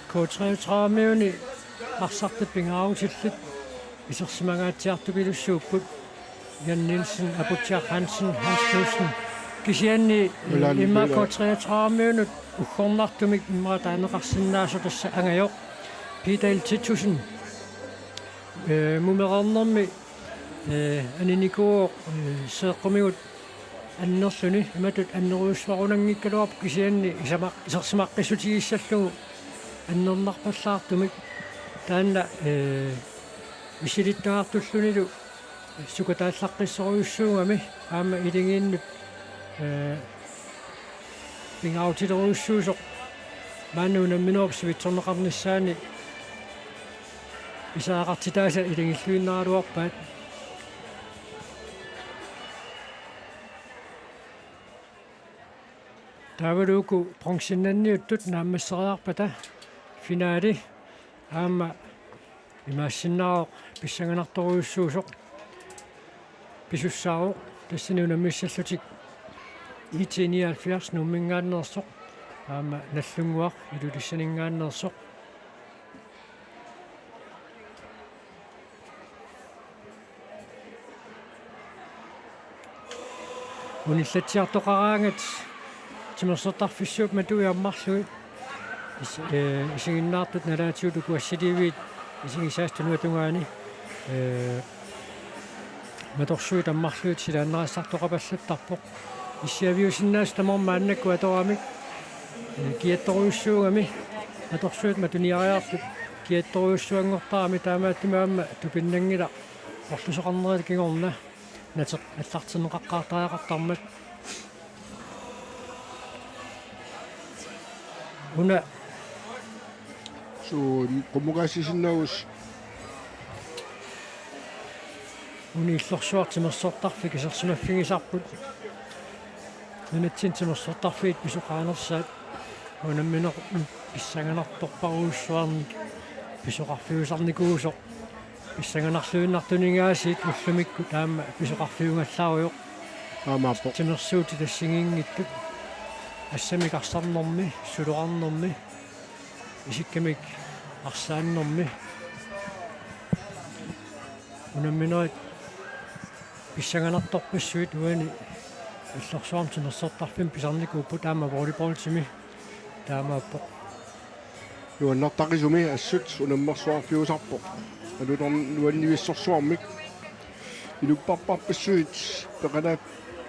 K treogtredive-miuni arsartut pingaarutillit isersimangaatsiartupilussuupput. Jan Nielsen, Aputsiaq Hansen, Hans Knudsen. Kisianni, eh, Milan immaqa Peter. K treogtredive-miunut uggornartumik immaqa taaneqarsinnaasoq tassa angajoq Peter L. Titussen. Eh, mumereernermi, eh, aninikuuvoq, eh, seeqqumigut annerluni, imatut annerujussuarunanngikkaluarpoq kisianni isamaq-, isersimaqqissutigissallugu annernarpallaartumik. Taanna, eh, misilittagaqartullunilu sukataallaqqissorujussuugami aamma iligiinnut, eh, pingaarutilerujussuusoq maanna unamminerup sivitsorneqarnissaani pisariaqartitaasa ilagilluinnaraluarpaat. Taavalu uku bronzennanniuttut naammasseriarpata finale Aamma imaassinnaavoq pissanganartorujussuusoq pisussaavoq, tassani unammissallutik I T nioghalvfjerds Nuumminngaanneersoq aamma Nagdlunguaq Ilulissaninngaanneersoq. Unillatsiartoqaraangat timersortarfissuup matui ammarlugit is-, eh, isiginnaartut nalaatigut uku assiliiviit isigisaasut tunuatungaani, eh, matorsuit ammarlugit silaannarissartoqapallattarpoq. Issiaviusinnaasut tamarmik maannakkut atoramik, eh, kiattorujussuugami, matorsuit matuniariartut kiattorujussuanngortarami, taamaattumik aamma tupinnanngilaq orlusoqarnerata kingorna nateq allartinneqaqqaartariaqartarmat. Una suu qummukaassisinnaavus. Una illorsuaq timersortarfik isersimaffigisarput. Nunatsinni timersortarfiit pisoqaanersaat unamminerup pissanganartorparujussuarnik pisoqarfiusarnikuusoq. Pissanganarluinnartuninngaasiit ullumikkut aamma pisoqarfiugallaarujoq. Aammaappoq. Timersuutit assigiinngitsut. Assamik arsarnermi, suloqarnermi, isikkamik arsaannermi. Unamminerit pissanganartorpassuit uani illorsuarmi timersortarfimmi pisarnikuupput, aamma volleyballimi taamaappoq. Nuannertaqisumi assut unammersuarfiusarpoq. Alutorn-, nuannivissorsuarmik. Inupparparpassuit peqalaat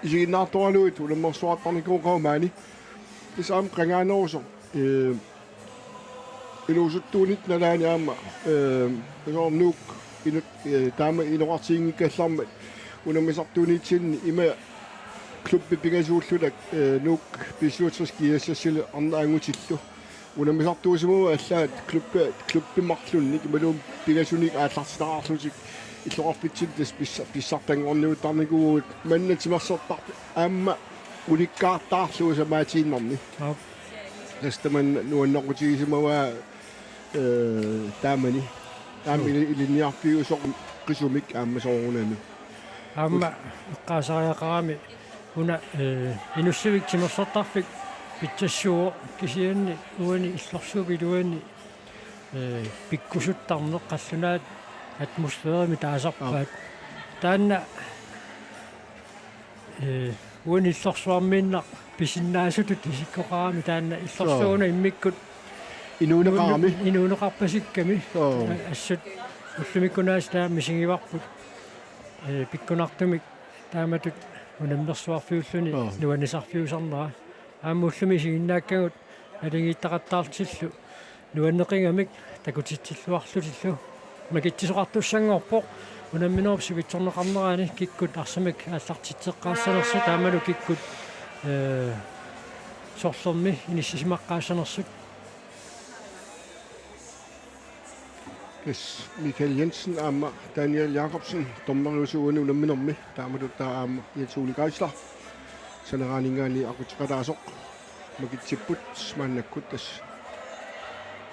isiginnaartoralugit unammersuartarnikuuvoq maani. Tassa aamma qangaanerusoq. Ee, inuusuttuunit nalaani aamma, ee, soorlu Nuuk inut, ee, taama inoqartiginngikkallarmat unammisartuunitsinni ima klubbi pingasuulluta, ee, Nuuk B syvogtres G S S-ilu arnat angutillu. Unammisartuusimavaat allaat klubbi, klubbi marlunnik imaluunniit pingasunik aallartinneqarlutik illoqarfitsinni tassa pissa-, pissartanngorniuttarnikuuvugut manna timersortarfik aamma ulikkaartaarlugu samaatiinnarni. Aap. Tassa tamanna nuannequtigisimavaa, ee, taamani. Aamma Suu. ili-, ilinniarfiusoq qisumik aamma soorunami. Aamma eqqaasariaqarami una, ee, Inussivik timersortarfik pitsassuuvoq, kisianni uani illorsuup iluani, ee, pikkusuttarneq qallunaat atmosfærimi taasarpaat. Aap. Taanna, ee, uani illorsuarmiinnaq pisinnaasutut isikkoqarami taanna illorsuuna Suu. immikkut Inuuneqarami. inu-, inuuneqarpasikkami. Suu. A-, assut ullumikkut aasiit taama misigivarput. Ee, pikkunartumik taamatut unammersuarfiulluni Suu. nuannisarfiusarnera. Aamma ullumi isiginnaakkagut naligiittaqattaartillu nuanneqigamik takutitsilluarlutillu. Makitsisoqartussanngorpoq unamminerup sivitsorneqarnerani kikkut arsamik aallartitseqqaassanersut taamalu kikkut, ee, sorlermi inissisimaqqaassanersut. Yes, Michael Jensen aamma Daniel Jakobsen dommeriusuuguni unamminermi, taamatut taava aamma Jens Ole Geisler saneraaninngaanniit aqutseqataasoq. Makitsipput maannakkut tassa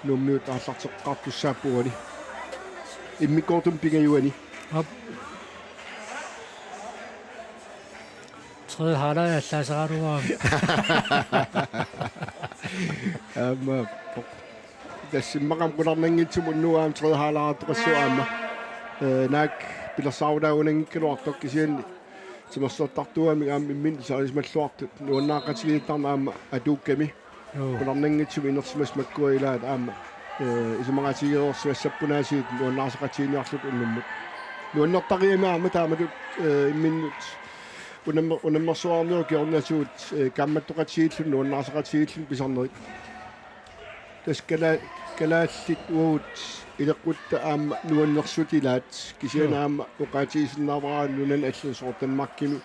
Nuummiut aallarteqqaartussaapput uani. Immikkoortumi pingajuani. Aap. Tredje halvleg allaaseraluarami. Aamma. Tassa immaqa aamma qularnanngitsumik unnugu aamma tredje halvlegartoqassaaq aamma. Ee, naak pilersaarutaa unanngikkaluartoq kisianni timersortartuugamik aamma imminut iserisimalluartut nuannaaqatigiittarneq aamma atuukkami. Joo. Qularnanngitsumik inersimasut makkua ilaat aamma, ee, isumaqatigiilersimassappunaasiit nuannaarseqatigiinniarlutik unnummut. Nuannertariami aamma taamatut, ee, imminnut unammer-, unammersuarniup kingornatigut, ee, kaammattoqatigiilluni nuannaarseqatigiilluni pisarnerit. Tassa kala-, kalaallit uagut ileqqutta aamma nuannersut ilaat kisianni Joo. aamma oqaatigisinnaavara nunani allanut soorlu Danmarkimi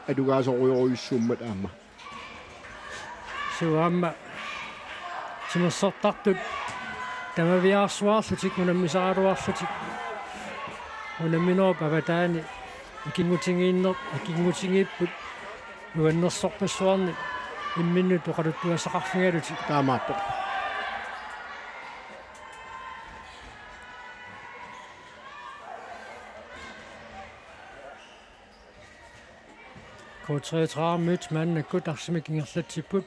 atugaasorujorujussuummat aamma. Suu aamma timersortartut tamaviaarsuarlutik unammisaraluarlutik unamminerup avataani ikinngutigiinner-, ikinngutigiipput nuannersorpassuarnik imminnut oqaluttuassaqarfigalutik. Taamaappoq. K treogtredive-miut maannakkut arsamik ingerlatsipput.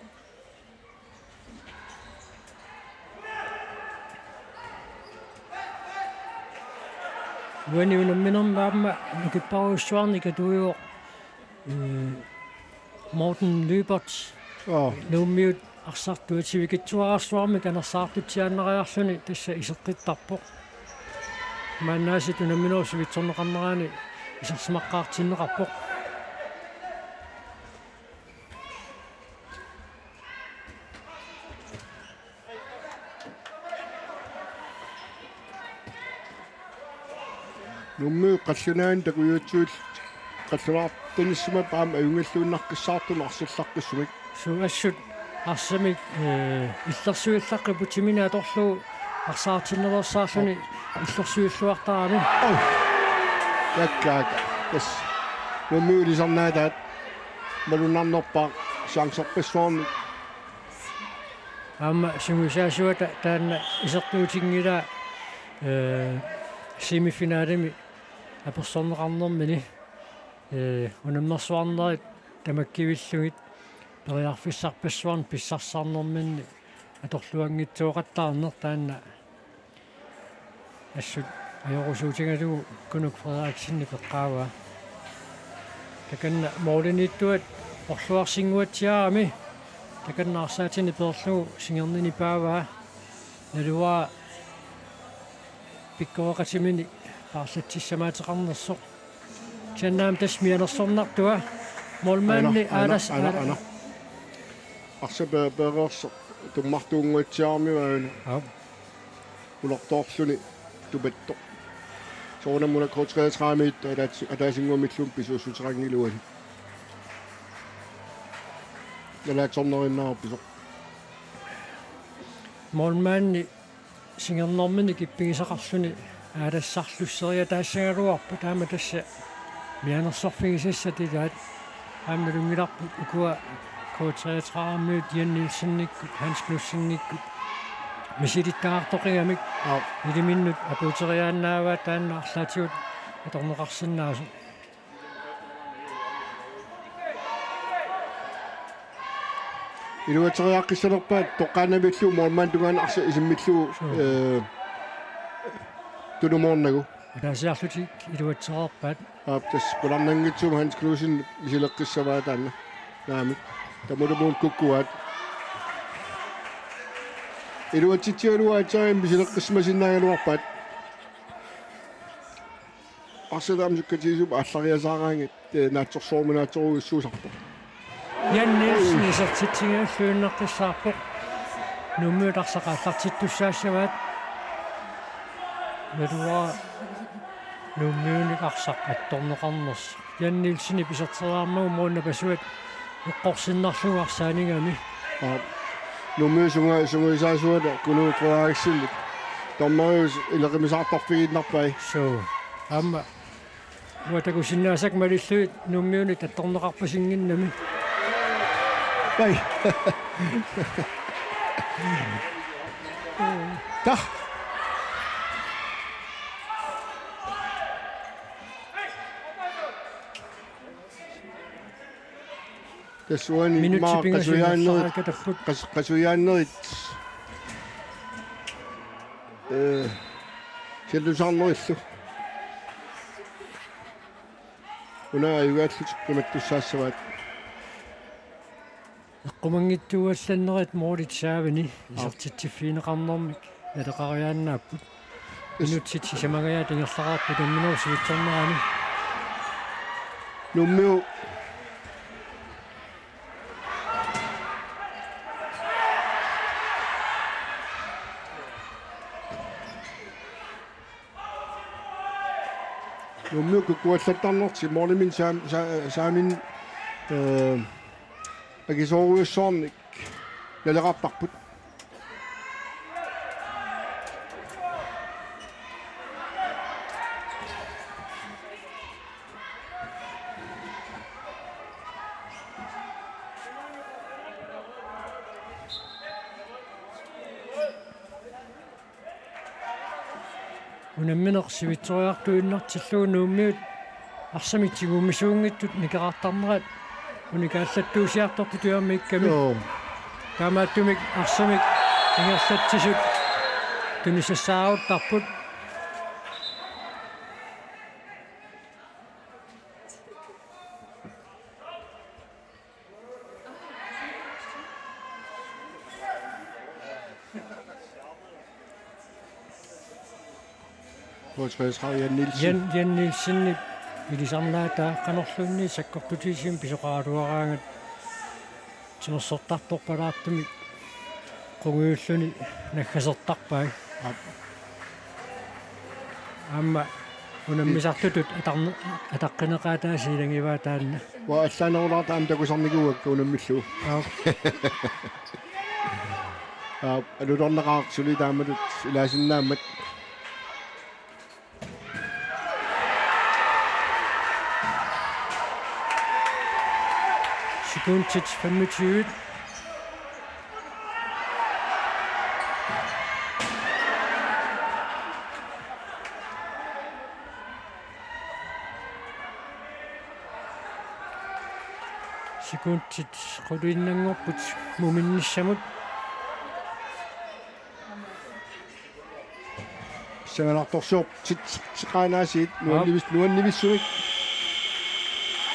Uani unamminermi aamma nukipparujussuarnik atuivoq, øh, Morten Lybert. Aa. Nuummiut arsartut sivikitsuararsuarmik anersaartutsiaannariarluni tassa iseqqittarpoq. Maannaasiit unamminerup sivitsorneqarnerani isersimaqqaartinneqarpoq. Nuummiut qallunaanut takujuitsuit qallunaartanissimapput aamma ajunngilluinnaqqissaartumik arsallaqqissumik. Suu, assut arsamik, øh, illersuillaqqipputimini atorlugu arsaartinnersaarluni illersuilluartarami. Oj. Takkaak. Tassa. Nuummiut ilisarnaataat malunnarnerpaaq chancerpassuarnik. Aamma sungiusaasuata taanna isertuutinngilaa, øh, semifinalemi apersorneqarnermini, øh, unammersuarnerit tamakkivillugit periarfissarpassuarnik pissarsisarnerminni atorluanngitsooqattaarneq taanna assut ajorusuutigalugu Kunuk Frederiksenip eqqaavaa. Takanna målimiittuat orluarsinnguatsiarami takanna arsaatinik peerlugu singernini paavaa. Naluara pikkoreqatimini paarlatsissamaateqarnersoq. Kisianni aamma tassa mianersornartua. Målmandi aana, aana, Anders aana, aana. Arsaq pe-, peereersoq tummartuunnguatsiarami aana. Aap. Ulertoorluni tupattoq. Soorunami una K treogtredive-miut ataat-, ataasinnguamilluunniit pisuussuteqanngilaat. Nalaatsorneriinnaavoq pisoq. Målmandi singernermini kippigisaqarluni aalassarlusseriataassagaluarpoq, taama tassa mianersorfigisassat ilaat. Aamma nalunngilarput ukua K treogtredive-miut Jan Nielsenikkut, Hans Knudsenikkut misilittagaqartoqigamik. Aap. Iliminnut apuuteriaannaavaat taanna arlaatigut atorneqarsinnaasoq. Iluatseriaqqissanerpaat toqqaannavimmi målmandip tungaanut arsaq isimmillugu, suu, øh, tunumoornagu. Ataasiarlutik iluatsereerpaat. Aap, tassa qularnanngitsumik Hans Knudsen misileqqissavaa taanna. Naamik. Tamatumuuna kukkuaat. Iluatsitsigalugu aatsaat misileqqissimasinnaagaluarpaat. Arsaq taama sukkatigisumik aallariasaaraangat, øh, naatsorsoorumik naatsorujussuusarpoq. Jan Nielsen isertitsigalluinnaqqissaarpoq. Nuummiut arsaq aallartittussaassavaat. Naluara Nuummiunik arsaq attorneqarnersoq. Jan Nielsenip iserteriarmagu målip napasuat eqqorsinnarlugu arsaanigami. Aap. Nuummiut sunga-, sungiusaasuata Kunuk Frederiksenip dommeriusoq ileqimisaartarfigiinnarpai. Suu. Aamma uanga takusinnaasakka malillugit Nuummiunit attorneqarpasinngimmat. Ai. Tah. Tassa uani minutsit immaqa pingasut qasujaannerit, ingerlareerput. Qas-, qasujaannerit, øh, siullersaarnerillu. Una ajugaallutik qimattussaassavaat. Eqqumanngitsuugallannerit målit saavani, aap, isertitsiffigineqarnermik naleqariaannaapput. Is- Minutsit sisamangajaat ingerlareerput unamminerup sivitsornerani. Nuummiut. Nuummiut kukkuallattarnertik målimik saam-, sa-, saaminnik, øh, akisoorujussuarnik naleqartarput. Unammineq sivitsoriartuinnartillugu Nuummiut arsamik tigummisuunngitsut nikerartarnerat Unikaallattuusiartortut tujammiikkami. Joo. Taamaattumik arsamik ingerlatsisut tunisassaaruttarput. K treogtredive, Jan Nielsen. Jan, Jan Nielsenip ilisarnaataa qanorluunniit sakkortutigisumik pisoqaraluaraangat timersortartorpalaartumik qungujulluni naggasertarpai. Aap. Aamma unammisartutut atarne-, ataqqineqaataasiilangivaa taanna. Uanga allaanerulaartoq aamma takusarnikuuakka unammillugu. Aap. Aap, alutornaqaaq suli taamatut ilaasinnaammat. Sekundit femogtyve. Sekundit quliinnanngorput muminnissamut. Pissanganartorsiortitseqaanaasiit. Aap. Nuannivis-, nuannivissumik.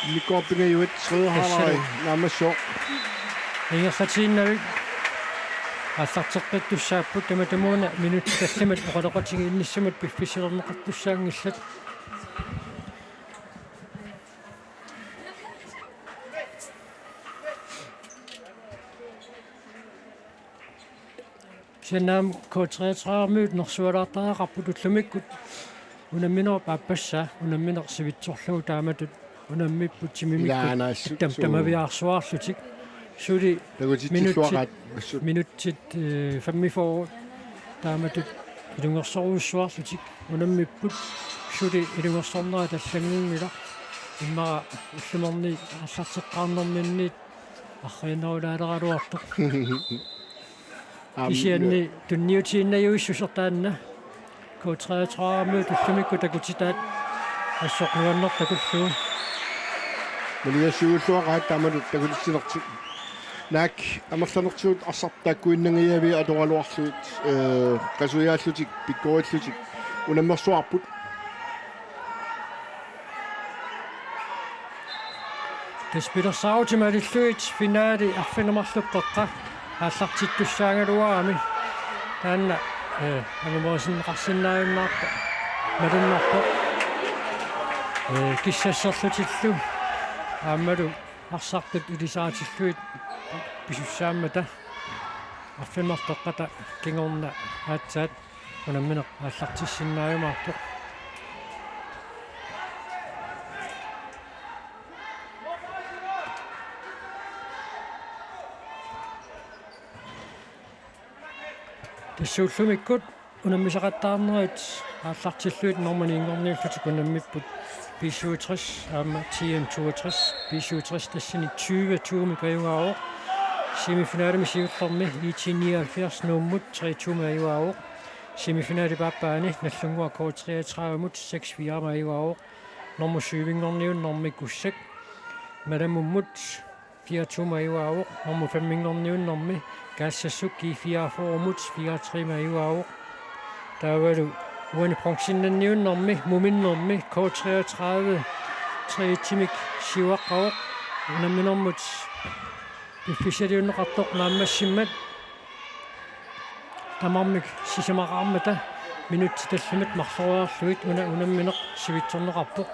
Immikkoortup pingajuat Sreeharari. Tassani naammassivoq. Ingerlatiinnavik aallarteqqittussaapput, tamatumuuna minutsit tallimat oqaloqatigiinnissamut piffissalerneqartussaanngillat. Kisianni aamma K treogtredive-miut nersualaartariaqarput ullumikkut. Unamminerup aappassaa, unammineq sivitsorlugu taamatut unammipput timimikkut. Ilaanaassut tam-, suu. Tamaviaarsuarlutik. Suli takutitsilluaqaat minutsit, assut. Minutsit, eh, femogfyrre taamatut ilungersorujussuarlutik unammipput, suli ilungersornerat allanngunngilaq. Immaqa ullumerniit aallarteqqaarnerminniit arriinnerulaaleraluartoq. Aamma. Kisianni tunniutiinnajuissusertaanna K treogtredive-miut ullumikkut takutitaat assut nuannertaqullugu. Maligassiuulluaqaat taamatut takutitsinertik. Naak amerlanertigut arsartut taakkuinnangajaviit atoraluarlugit, eh, qasuiaallutik, pikkorillutik unammersuarput. Tassa pilersaarutit malillugit finaali arfineq-marluk qeqqa aallartittussaagaluarami. Taanna, eh, angumerisinneqarsinnaajunnaartoq malunnarpoq. Eh, kissasserlutillu aammalu arsartut ilisaritillugit pisussaammata arfineq-marluk qeqqata kingorna aatsaat unammineq aallartissinnaajumaartoq. Tassa ullumikkut unammisaqattaarnerit aallartillugit normu ni-nngorniullutik unammipput B syvogtres aamma T M toogtres, B syvogtres tassani tyve to-mik ajugaavoq. Semifinalemi siullermi I T nioghalvfjerds Nuummut tre to-mik ajugaavoq. Semifinalip aappaani Nagdlunguaq K treogtredive-mut seks fire-mik ajugaavoq. Normu syv-inngorniunnermi Kussak Malamummut fire to-mik ajugaavoq. Normu fem-inngorniunnermi Kaassassuk G fireogfyrre-mut fire tre-mik ajugaavoq. Taavalu uani bronzennanniunnermi muminnermi K treogtredive tre et-imik siuaqqavoq. Unamminermut piffissaliunneqartoq naammassimmat tamarmik sisamaqarmata minutsit tallimat marloriarlugit una-, unammineq sivitsorneqarpoq.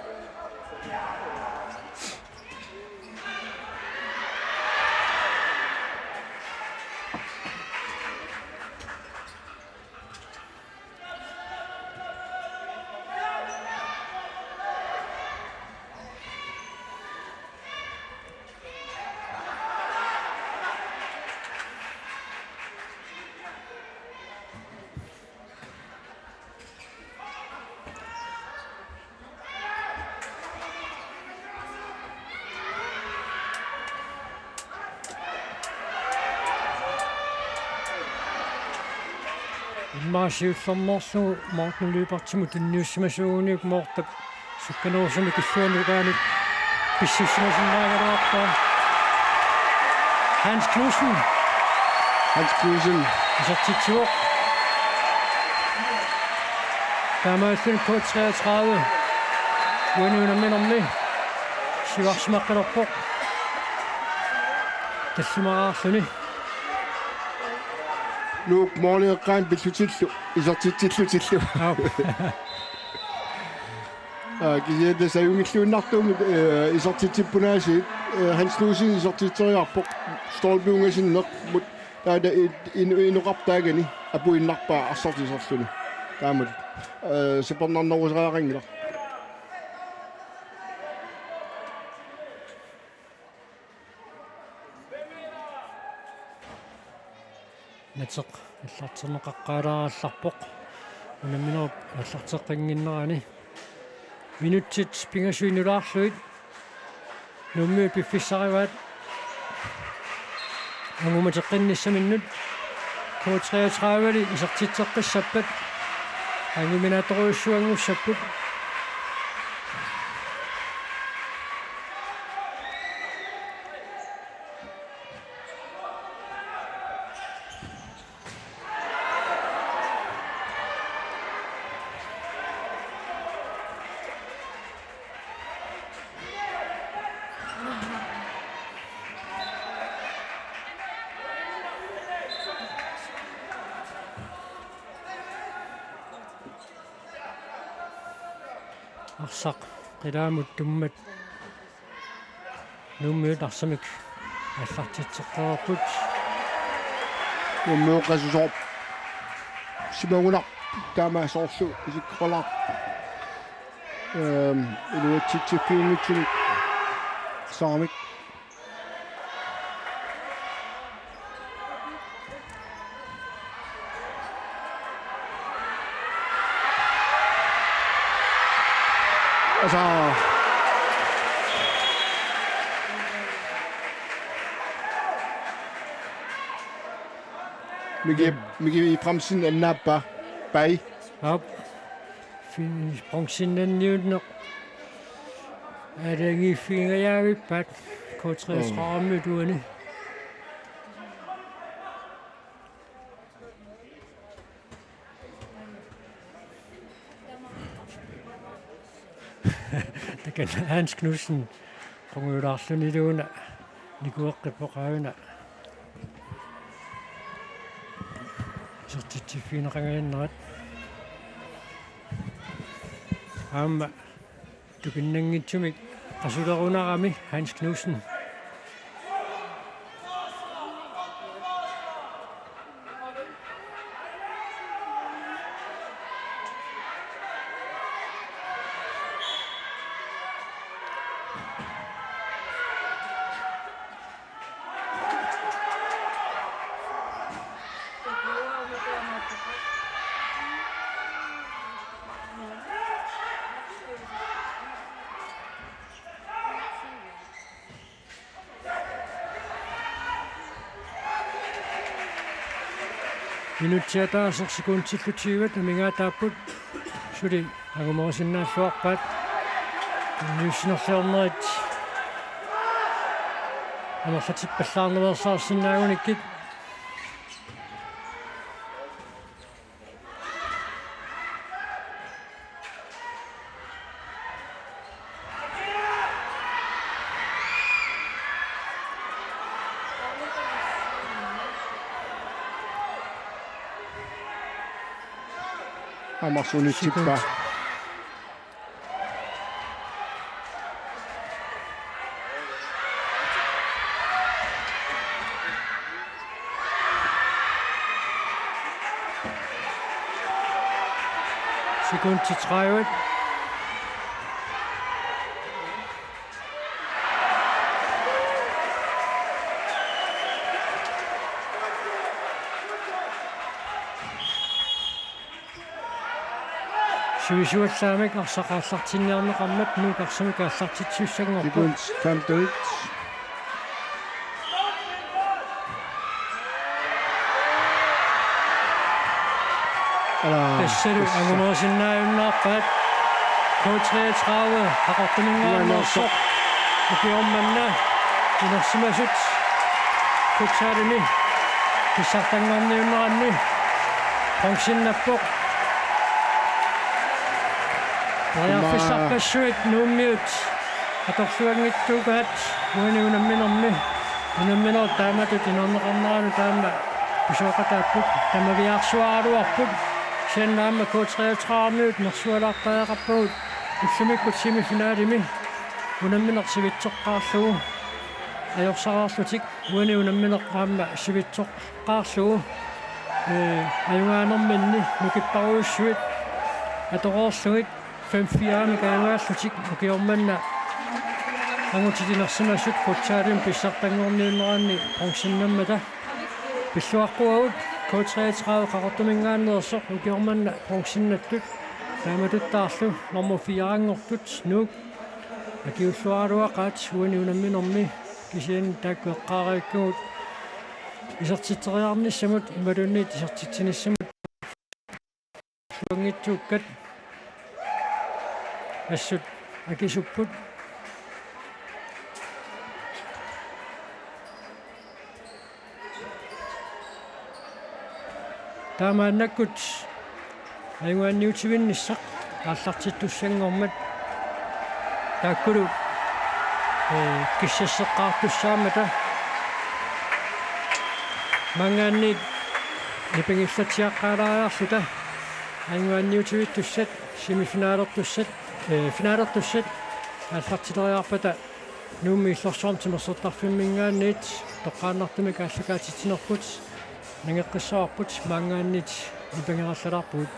Immaqa siullermeerlugu Morten Lyberthimut tunniussimasuuguniuk Mortap sukkanerusumik illuanut ilaanut pissussimasinnaagaluarpaa. Hans Knudsen. Hans Knudsen. Isertitsivoq. Taamaasilluni K treogtredive. Uani unamminermi siuarsimaqqilerpoq. Tallimaraarluni. Nuuk måleeqqaani pillutillu, isertitsillutillu. Aap. Aa, kisianni tassa ajunngilluinnartuummat, eh, isertitsippunaasiit, eh, Hans Knudsen isertitseriarpoq, stolpe ungasinneq, mut taava in-, in-, inoqartaagani apuinnarpaa arsartut iserluni. Taamatut, eh, sapernarnerusariaqanngilaq. Nateq aallartinneqaqqaalaarallarpoq. Unamminerup aallarteqqinnginnerani. Minutsit pingasut inulaarlugit. Nuummiut piffissarivaat. Angumateqqinnissaminnut. K treogtredive-li isertitseqqissappat. Anguminaattorujussuanngussapput. Arsaq qilaamut tummat. Nuummiut arsamik aallartitseqqaarput. Nuummiut qasusoq. Simagunaq taama soorlu isikkoqalaaq. Ehm, iluatsitsiffiunngitsunik saamik. Asa. Miki, Miki Abrahamsen annaappaa. Pai. Aap. Fi-, bronzenniunneq. Aalajangiiffigingajaavippaat K treogtredive-miut uani. Takanna Hans Knudsen qungujulaarluniluuna nikueqqippoq aajuna. Isertitsiffigineqangajannerat. Aamma tupinnanngitsumik qasulerunarami Hans Knudsen. Minutsit ataaseq sekundillu tyve amigaataapput. Suli angumerisinnaassavarpaat. Tunniussinerliornerit amerlatippallaarniveersaarsinnaagunikkit. Amarsuunissippa. Sekund. Sekund til tredive. Sivisuallaamik arsaq aallartinniarneqarmat Nuuk arsamik aallartitsissanngorpoq. Sekund femten. Ala, tassalu tassa angumerisinnaajunnaarpaat. K treogtredive Qaqortuminngaanneersoq. Ukioq manna inersimasut futsalimi pissartanngorniunneranni bronzennappoq. Periarfissarpassuit Nuummiut atorluanngitsuugaat uani unamminermi. Unamminerup taamatut inerneqarnerani taama pisooqataapput, tamaviaarsuaraluarput. Kisianni aamma K treogtredive-miut nersualaartariaqarpagut ullumikkut semifinalimi unammineq sivitsoqqaarlugu ajorsarlutik. Uani unammineq aamma sivitsoqqaarlugu, ee, ajugaanerminni nukipparujussuit atoreerlugit fem fire-mik ajugaallutik ukioq manna angutit inersimasut futsalimi pissartanngorniunneranni bronzennammata. Pilluaqquagut K treogtredive Qaqortumingaanneersoq ukioq manna bronzennattut, taamatuttaarlu normu fire-nngortut Nuuk akiulluaraluaqaat uani unamminermi. Kisianni taakku eqqaariikkagut isertitseriarnissamut imaluunniit isertitsinissamut. Suanngitsuukkat assut akisupput. Taamaannakkut ajugaanniutivinnissaq aallartittussanngormat taakkulu, ee, kissasseqqaartussaammata maanngaanniit nipangillatsiaqqaalaariarluta ajugaanniutivittussat, semifinalertussat, ee, finalertussat aallartileriarpata Nuummi Illorsuarmi timersortarfimminngaanniit toqqaannartumik aallakaatitsinerput nangeqqissavarput, maanngaanniit nipangerallalaarpugut.